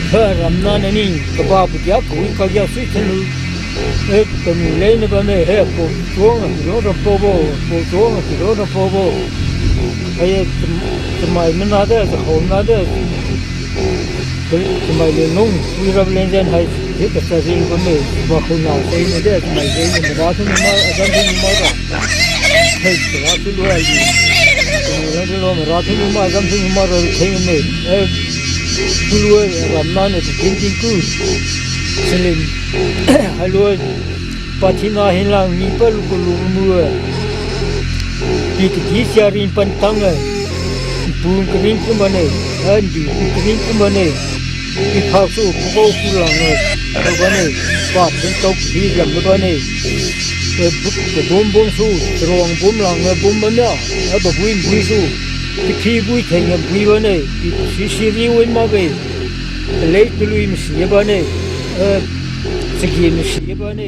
He, ramna nani, kaba pudia kawi kagia sui thalu. Eh, kami lei na bamme, he, po tuang, kilo ra pobo, po tuang, kilo ra pobo. Hai, chamai mana de, chahom na de. Chamai le nung, wi rab leng jen hai, he, kasa jing bamme, ba khuna, sai na de, chamai le, mara thu ma, azam thu ma ra. Hai, kala thu lua ai. Kala thu lua, mara thu ma, azam thu ma ra, theng ne. Eh, thu lua, ramna ne, tu ting ting ku. Selim. Hai lua. Pathina hinlang ni pa lu ku lu mu e. Pi kadi sia rin pan tang e. Pun karing kum bane. Andi pun karing kum bane. Pi phak su pukau kulang e. Kum bane. Pa pun tau kadi lam bane. E, bu-, bum bum su, ruang bum lang e bum bane. E, babui bui su. Kithi bui theng e bui bane. Pi si si ri win ma be. Lei tului masi bane. E, sigi masi bane.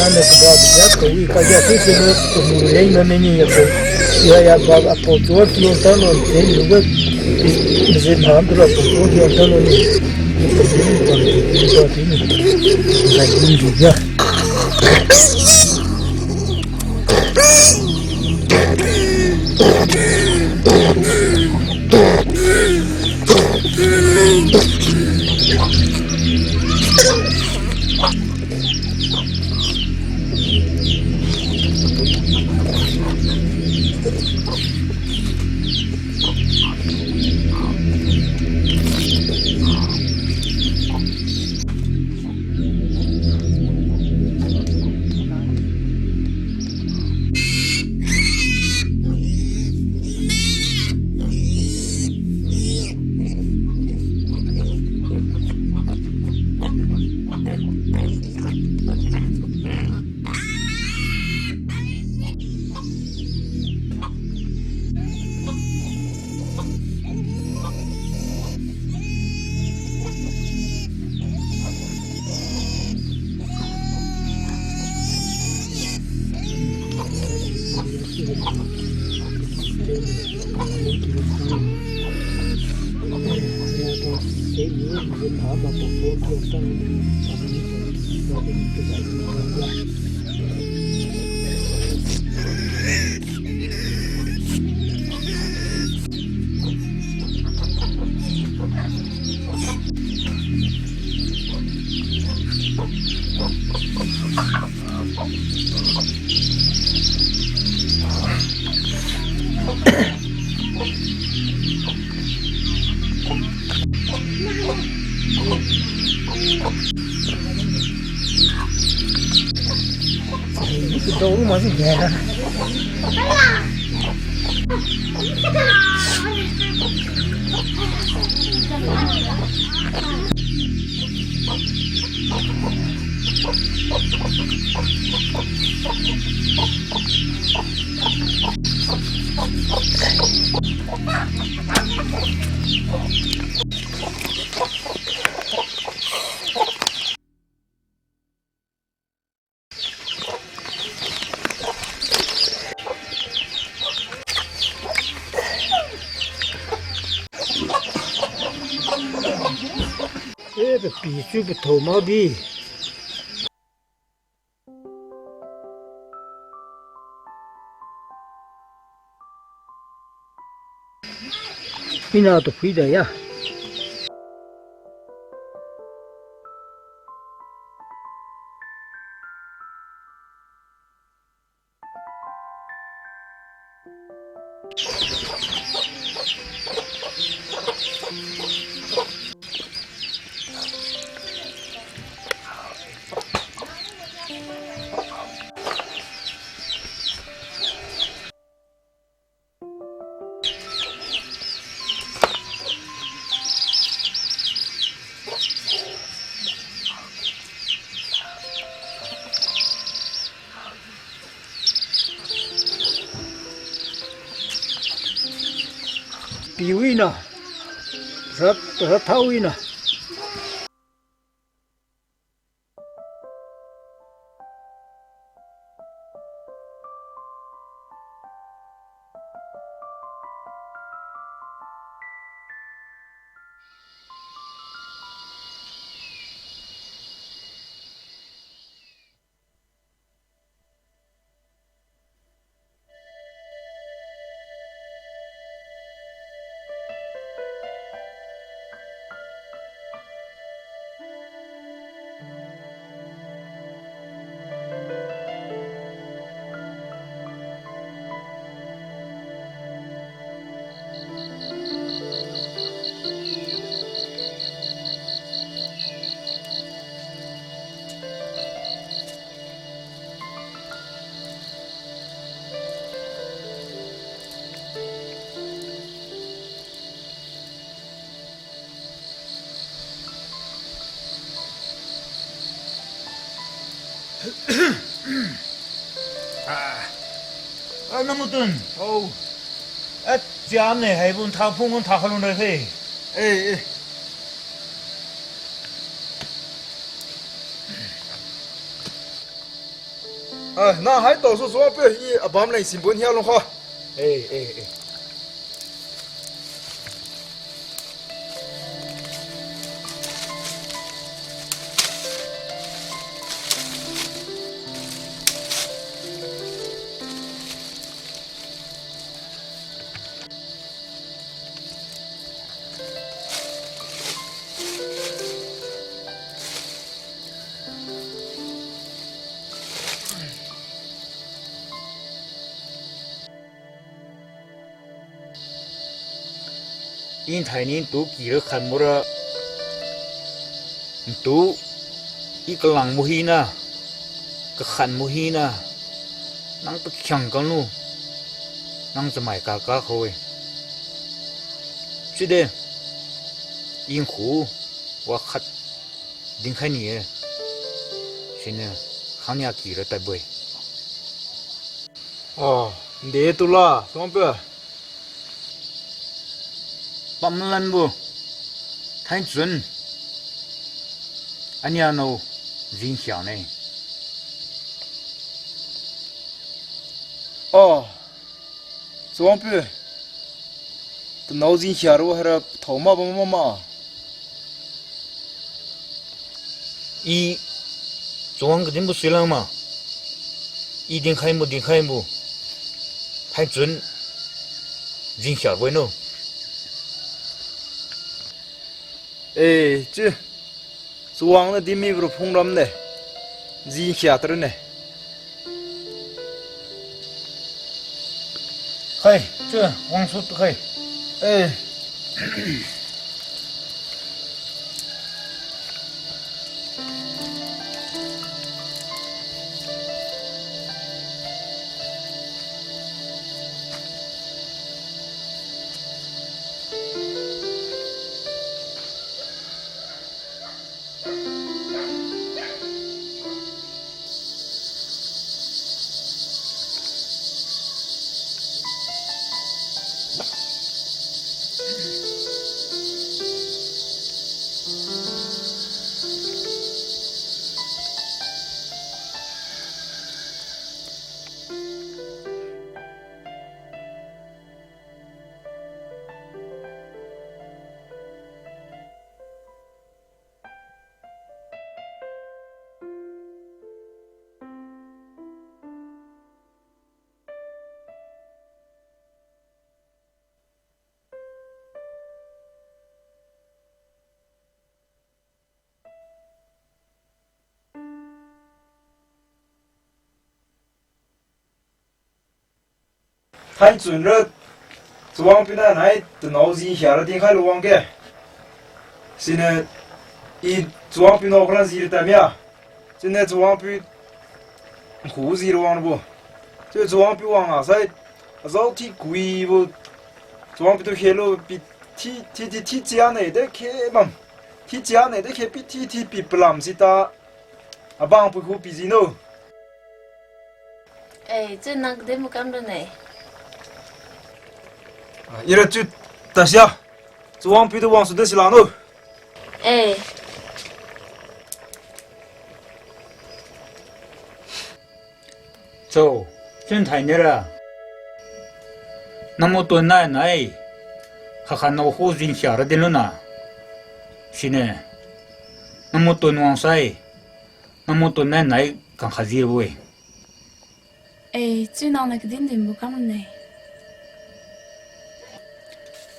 Ana kaba kajat kawi kajat tu silo kamu leng na nini ya ko. Ya ya ba apo tuwa kion talo, teng luga. Mizin ham tu la apo tuwa kion talo ni. Ni ko ni ko ni ko ni. Zai ni di ya. Eh, papi chu pathao makdi. Ina tu phui da ya. Piwina, rat, rat thawina. Ah. Ah, Namutun. Oh. Eh, chiam ne, haibo ntha phung ntha khalun ra khe. Eh, eh. Ah, na hai tao su suang pe, i abam leng simbun hia lung kha. Eh, eh, eh. I nthai ni ntu kira khan mura, ntu i kalang mu hina, kakhan mu hina, nang pakhiang kang lu, nang chamai kaka khou-e. Chiude, i nkhu wakhat dinkhai ni-e, siniu khangnia kira tadbo-e. Oh, nde tula, Suangpiu. Pamlanbo, Thaichun, ania nao jingkhia ne. Oh, Suangpiu, tanao jingkhia ru haira pathao ma bam ma ma. I chuang kadinbo silang ma. I dinkhaibo, dinkhaibo. Thaichun jingkhia bo-e no. Eh, chiu. Chuwang na dimi bru phung ram ne. Jingkhia tra ne. Khai, chiu, wangsu tu khai. Eh. Thaichun ra, Chuwangpiu nai nai tanao jingkhia ra dinkhai lu wangge. Siniu i Chuwangpiu nao khalan ji ra tadmia. Siniu Chuwangpiu nkhu ji ra wang rabo. Chiu Chuwangpiu wang a sai, azao thi kuibo. Chuwangpiu tu khelu pi thi, thi, thi, thi chia ne de khe bam. Thi chia ne de khe pi thi, thi pi palam sita. Abang pui khu pi ji no. Eh, chiu nang kadin makam ra ne. Ah, ira chiu tasia. Chuwangpiu tu wangsu de sila no. Eh. Cho, chun thai nira. Namaton nai nai, khakha nao khu jingkhia ra din luna. Sine, namaton wangsai, namaton nai nai kangkha ji rabo-e. Eh, chiu nang na kadin dinbo kam ne.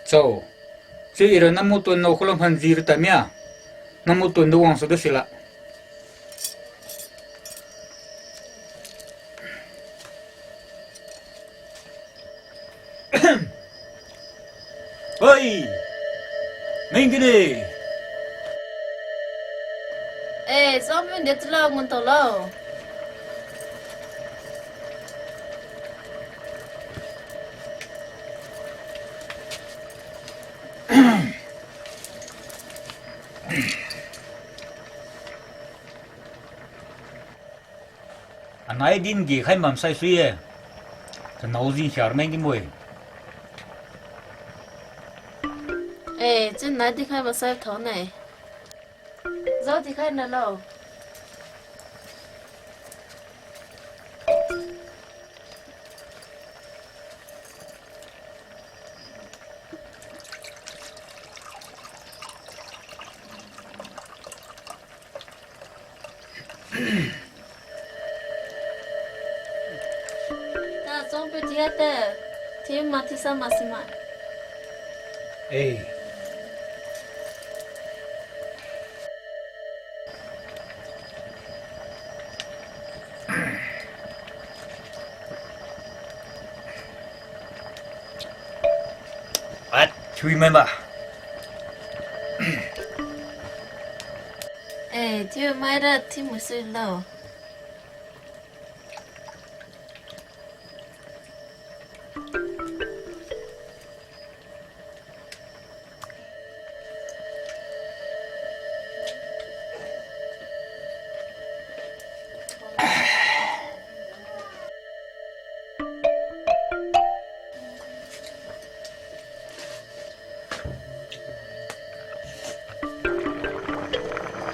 Cho, chiu ira namaton nao khulam phan ji ra tadmia, namaton du wangsu de sila. Oi! Mengkide! Eh, Chuwangpiu de tulo, ngun talo. Anai din gi khai mamsai sui-e. Tanao jingkhia ra meng din bo-e. Eh, chiu nai dinkhai masai thon ne. Zao dinkhai nalo. Achong pe tia te, thiu ma thiusa ma sima. Eh. At, thiu mai ba. Eh, thiu mai ra thiu musui lo.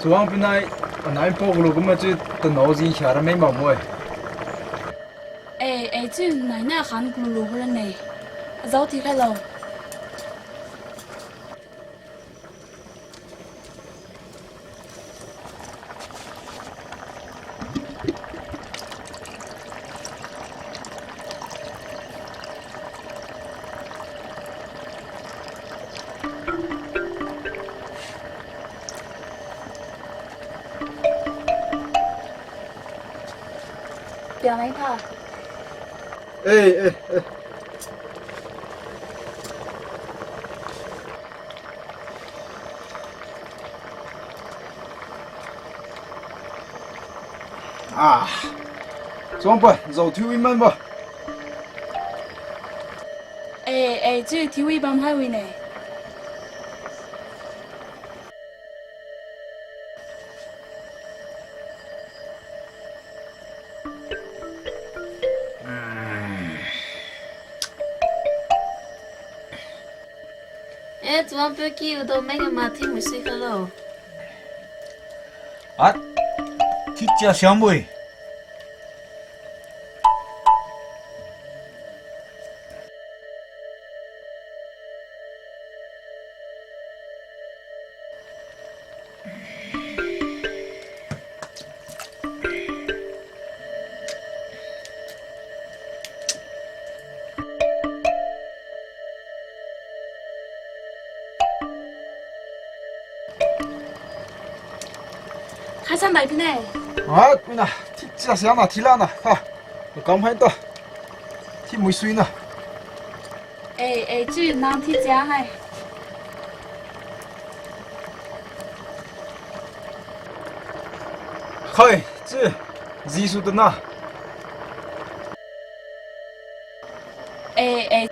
Chawang pinai, anai pao gulu kumma chiu tanao jin kha ra mai makbo-e. Eh, eh, chiu nai na khan gulu lu rane. Azao thiu khailo. Piang leng tha. Eh, eh, eh. Ah. Chawang pa, zao thiu wi man ba. Eh, eh, chiu thiu wi bam hai wi ne. Eh, chawang pe ki udo meng ma thiu musui khailo. At, thiu chia siam bo-e. Khaisan dai pine. Hai, puina, thiu chia siam na, thiu la na, ha. Kam hai to. Thiu musui na. Eh, eh, chiu nang thiu chia hai. Khai, chiu, Jesu tana. Eh, eh.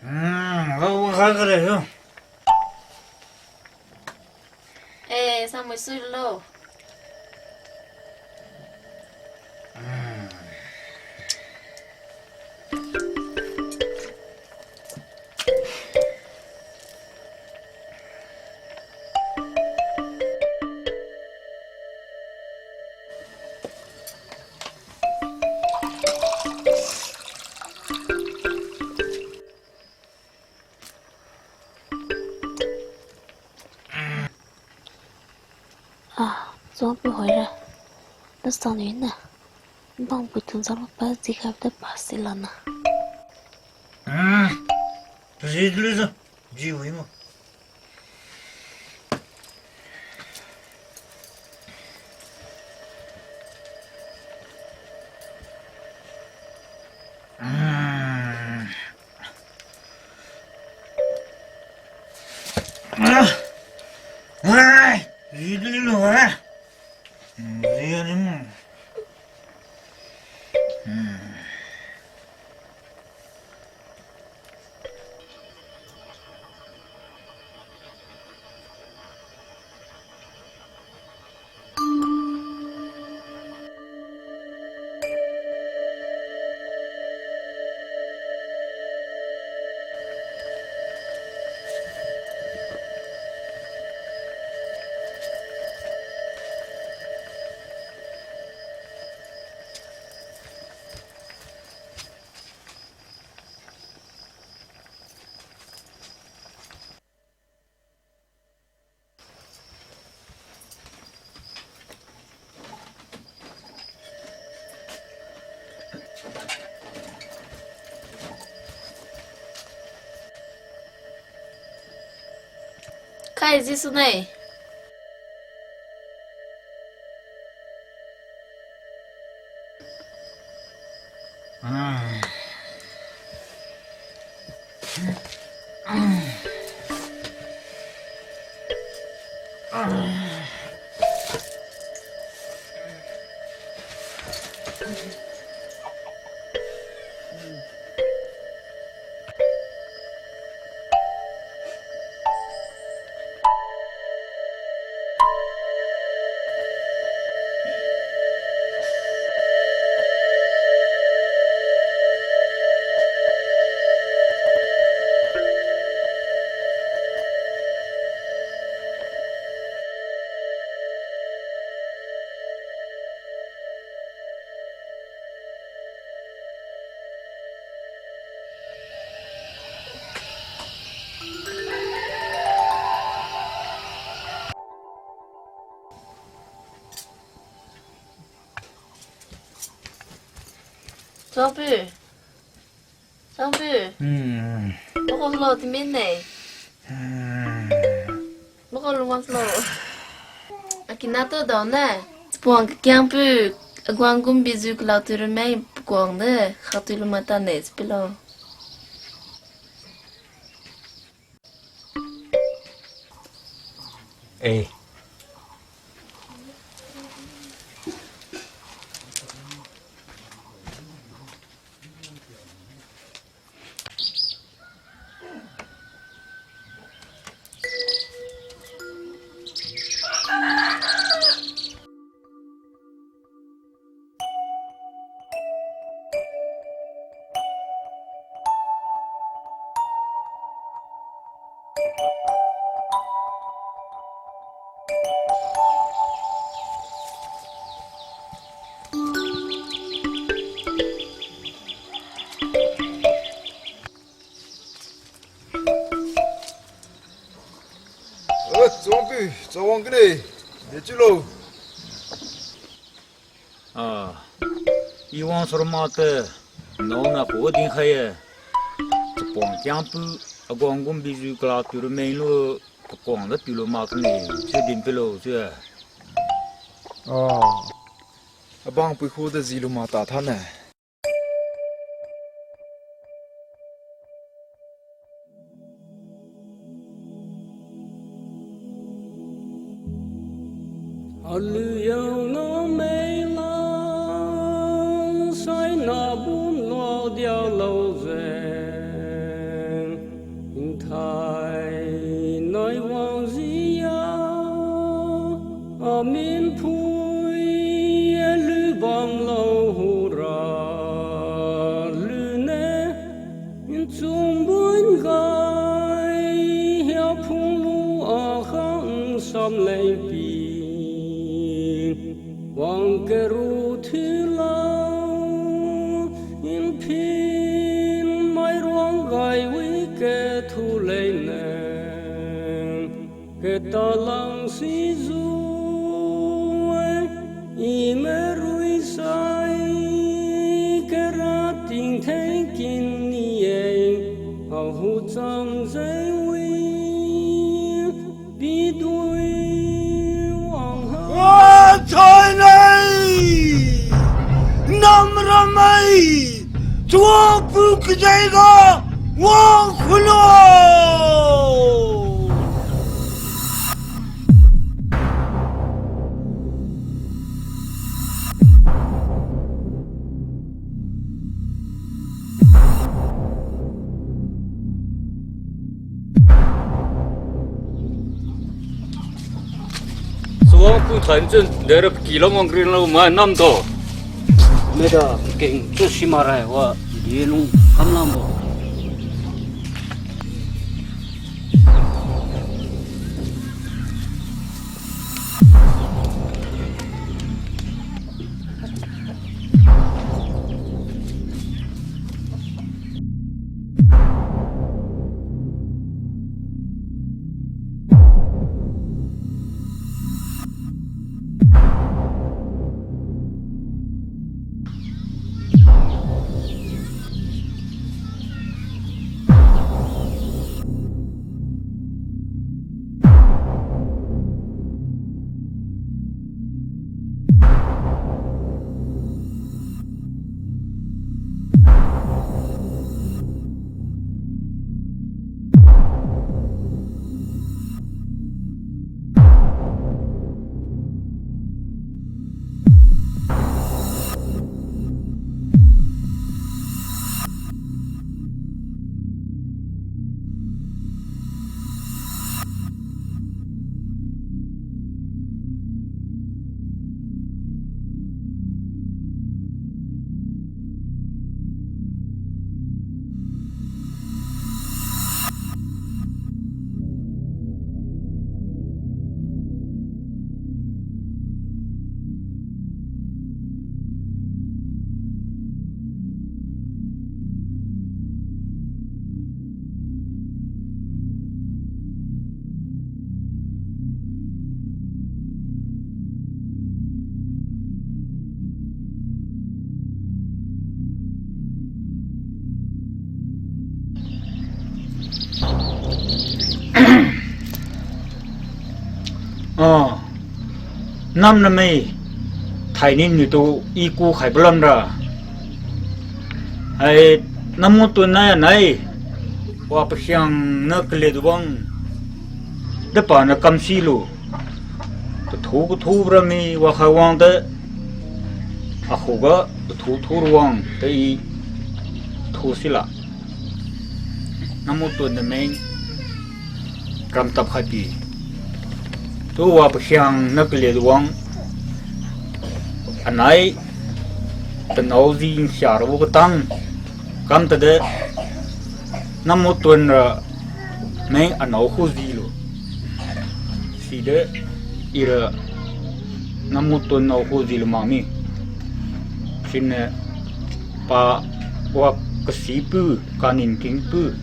Hmm, lo, kha kare lo. Eh, samui sui lo. Hmm. Ah, Chawang pi hoira. Nasang ni na. Bang pui thun zalo pa ji kha ta pa si la na. Hmm. Ji dulu zo. Ji wi mo. Ai, Jesu nai. Changpiu. Changpiu. Hmm. Mako lo timin ne. Hmm. Mako lo mas lo. Akina tu dao ne. Papuang kakiang piu, aguang gumbi jiu kalak tu ramei pakuang de, khat tu lu mata ne, sipilo. Eh. Eh, Changpiu, chawang kine, de chiulo. Ah, i wang sarma te, nao na ko dingkhai-e. Chapuang kiang pu, aguang gumbi jiu kalak tu ramei lu, pakuang da piu lu mak ne, chiu din pilo chiu-e. Ah, abang pui khu da ji lu mak ta tha ne. Aliu yao na mei la, saina bun lo dialo jeng. Thai nai wang jia, amin phui aliu bamlo hura, aliu ne nchun bun gai, hia phunglu akhang samleng pi. Wang karu thiulo, nphin mai ruang gai wi kathu leng ne. Katalang sijiu, i marui sai, kara tingtheng kin ni-e, ahu cham jeng wi. Pidui wang ha. Wa, chai nei! Nam ramai! Chuapu kajai ga wang khulo! Suwang pu thain chun dera paki lam wang rin lo mai nam do. Meda keng chu simarai wa di lung kam lam bo. Ah, nam namai, thaini niu tu i kukhaibo lamra. Hai, Namutun nai anai, wa pakhiangna kaledu wang, depaniu kamsilu. Kathu kathu rami wakhai wangde, akhuga kathu thu ruang de i thu sila. Namutun nameng ramtap khai pi. Tu wa pakhiangna kaledu wang, anai tanao ji nkhia rabo katang kam tade, Namutun ra meng anao khu jilu. Side ira Namutun nao khu jilu makmi. Siniu pa wa kasipu, kaningtingpu.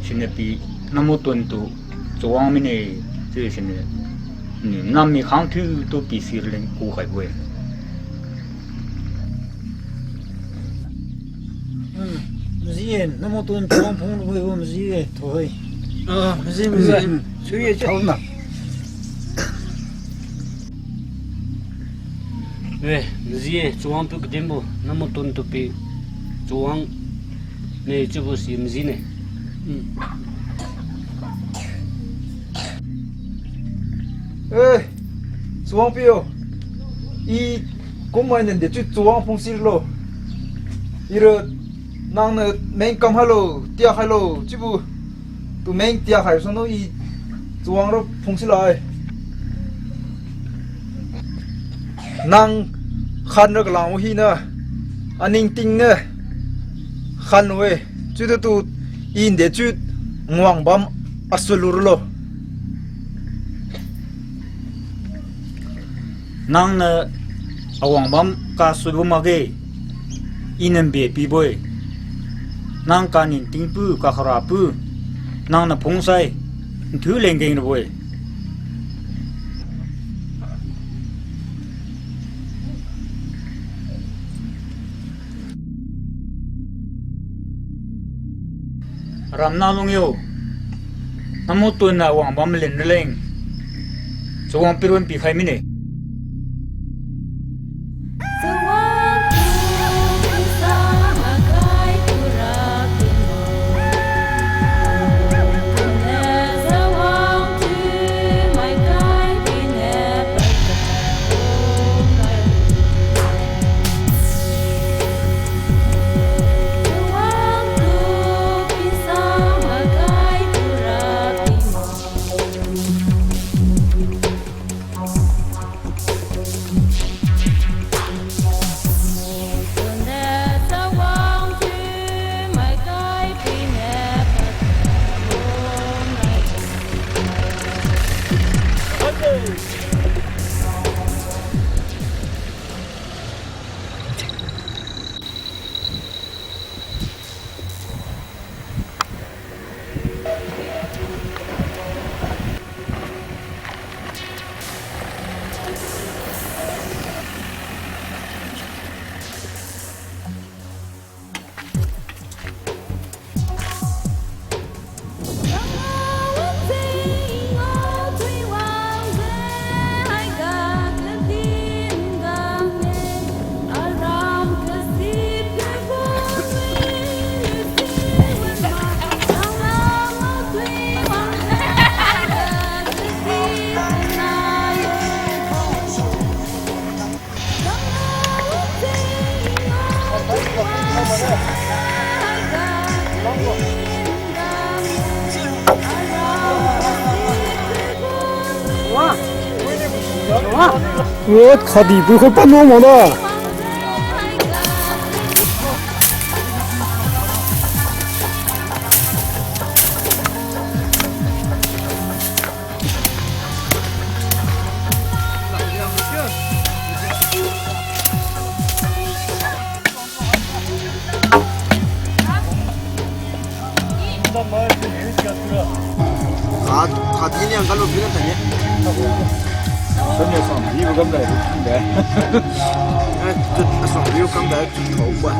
Siniu pi Namutun tu chawang mine, chiu siniu, ni nammi khang thiutu pi sirleng kukhaibo-e. Hmm, maji-e, Namutun chawang phungbo maji-e, thohoi. Ah, maji, maji. Hmm. Sui-e, chaona. Eh, maji-e, chawang tu kadinbo, Namutun tu pi chawang ne chiubo si majine. Hmm. Eh, chawang pi-o. I kummainiu dechiu chawang phung silo. Ira nangniu meng kam khailo, tia khailo chiubo. Tu meng tia khai sano i chawang ra phung sila-e. Nang khanra kalang hina, aningting ne khanlu-e, chiudi tu i dechiu ngwangbam asut lulo. Nangniu awangbam kasutbo makge, iniu nbe pibo-e. Nang kaningtingpu, kakharappu, nangniu phungsai, nthiu leng keng rabo-e. Ramna lung yo, Namutun na wangbam malin raleng, chawang pirun pikhai mine. Wa, khadi pui khoi panu mada. Kha, kha di ni ang kalo bina tanya. Sanya sang di bagam dai, de. Eh, tu asang di kam dai, tu thau ba.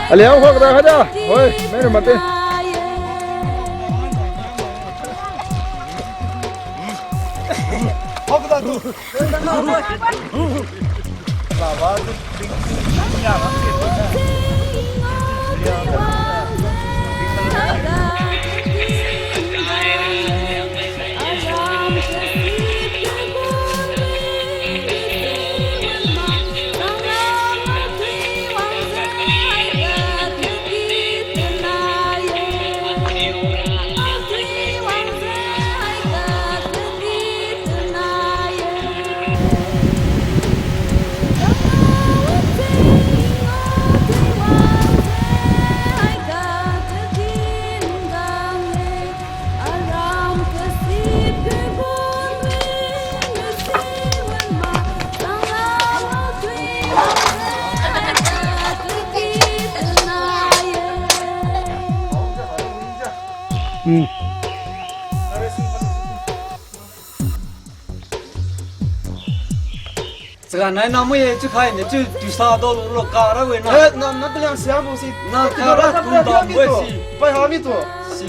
Aliu khok da khada. Hoi, menu mate. Hmm. Chaga nai na mui e, chiu khai ne, chiu tusa do lo, lo ka ra we na. Eh, na, na taliang siam bo si. Na ka ra tu da we si. Pai ha mi tu. Si.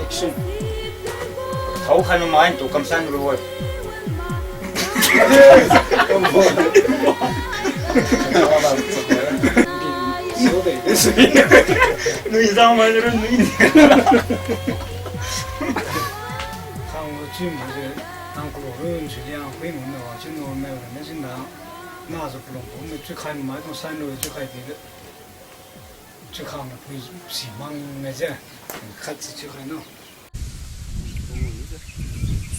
Action. Thao khai ma mai tu kamsan ru we. Nui zang mai ru nui. Khang lo chim je. Nang kulu run si liang phui mun na wa chin normal na chin da. Na zo pulong pum me chiu khai mai kong san lo chiu khai bi le. Chiu khai na phui si mang ngai je. Khat si chiu khai no.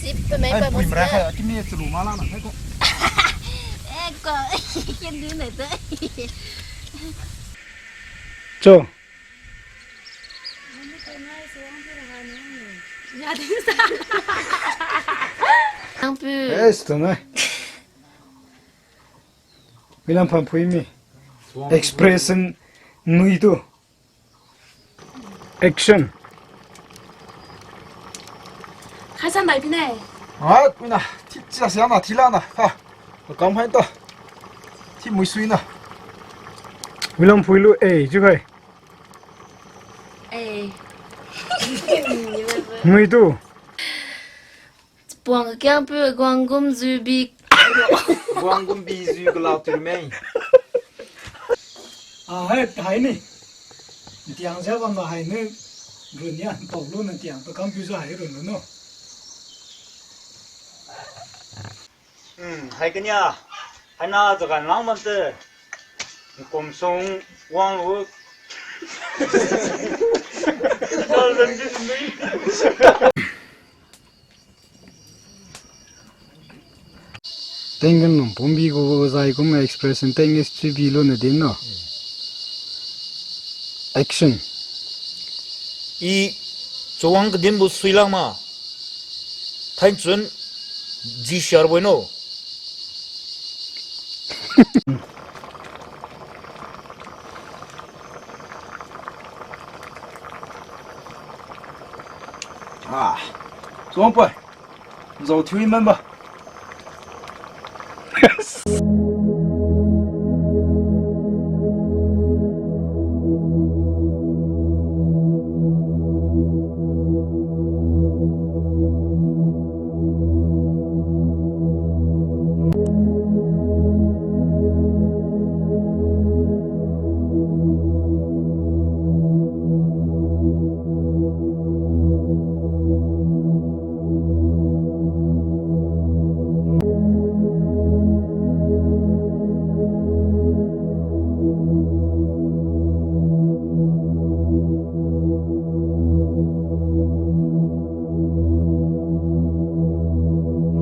Sip pe mai pa pui mara khai, kimi chulu mala na khai ko. Eh, ko. Ken du na te. Cho. Nang pu. Yes, tu ngai. Wilam phan phui mi. Expression nui tu. Action. Khai san dai pine. Ai, puina, thi chia sia na, thi la na. Ha. Kam hai ta. Thi mui sui na. Wilam phui lu, eh, chiu khai. Eh. Nui tu. Puang kiang pu guang gum zui bi. Guang gum bi zui gala tu mei. Ah, hai, hai ni. Tiang sia bang hai ni. Run ya, tau lu na tiang tu kam pu zui hai run lu no. Hmm, hai kania. Hai na zagan lang man te. Kom song wang lu. Thousand din ni. Tenggen lung pumbi gu zai kum expression teng is chibi lu na din no. Action. I chawang kadin bu sui lang ma. Thainchun ji siar bo no. Ah, chawang poi. Zao thiu i man ba.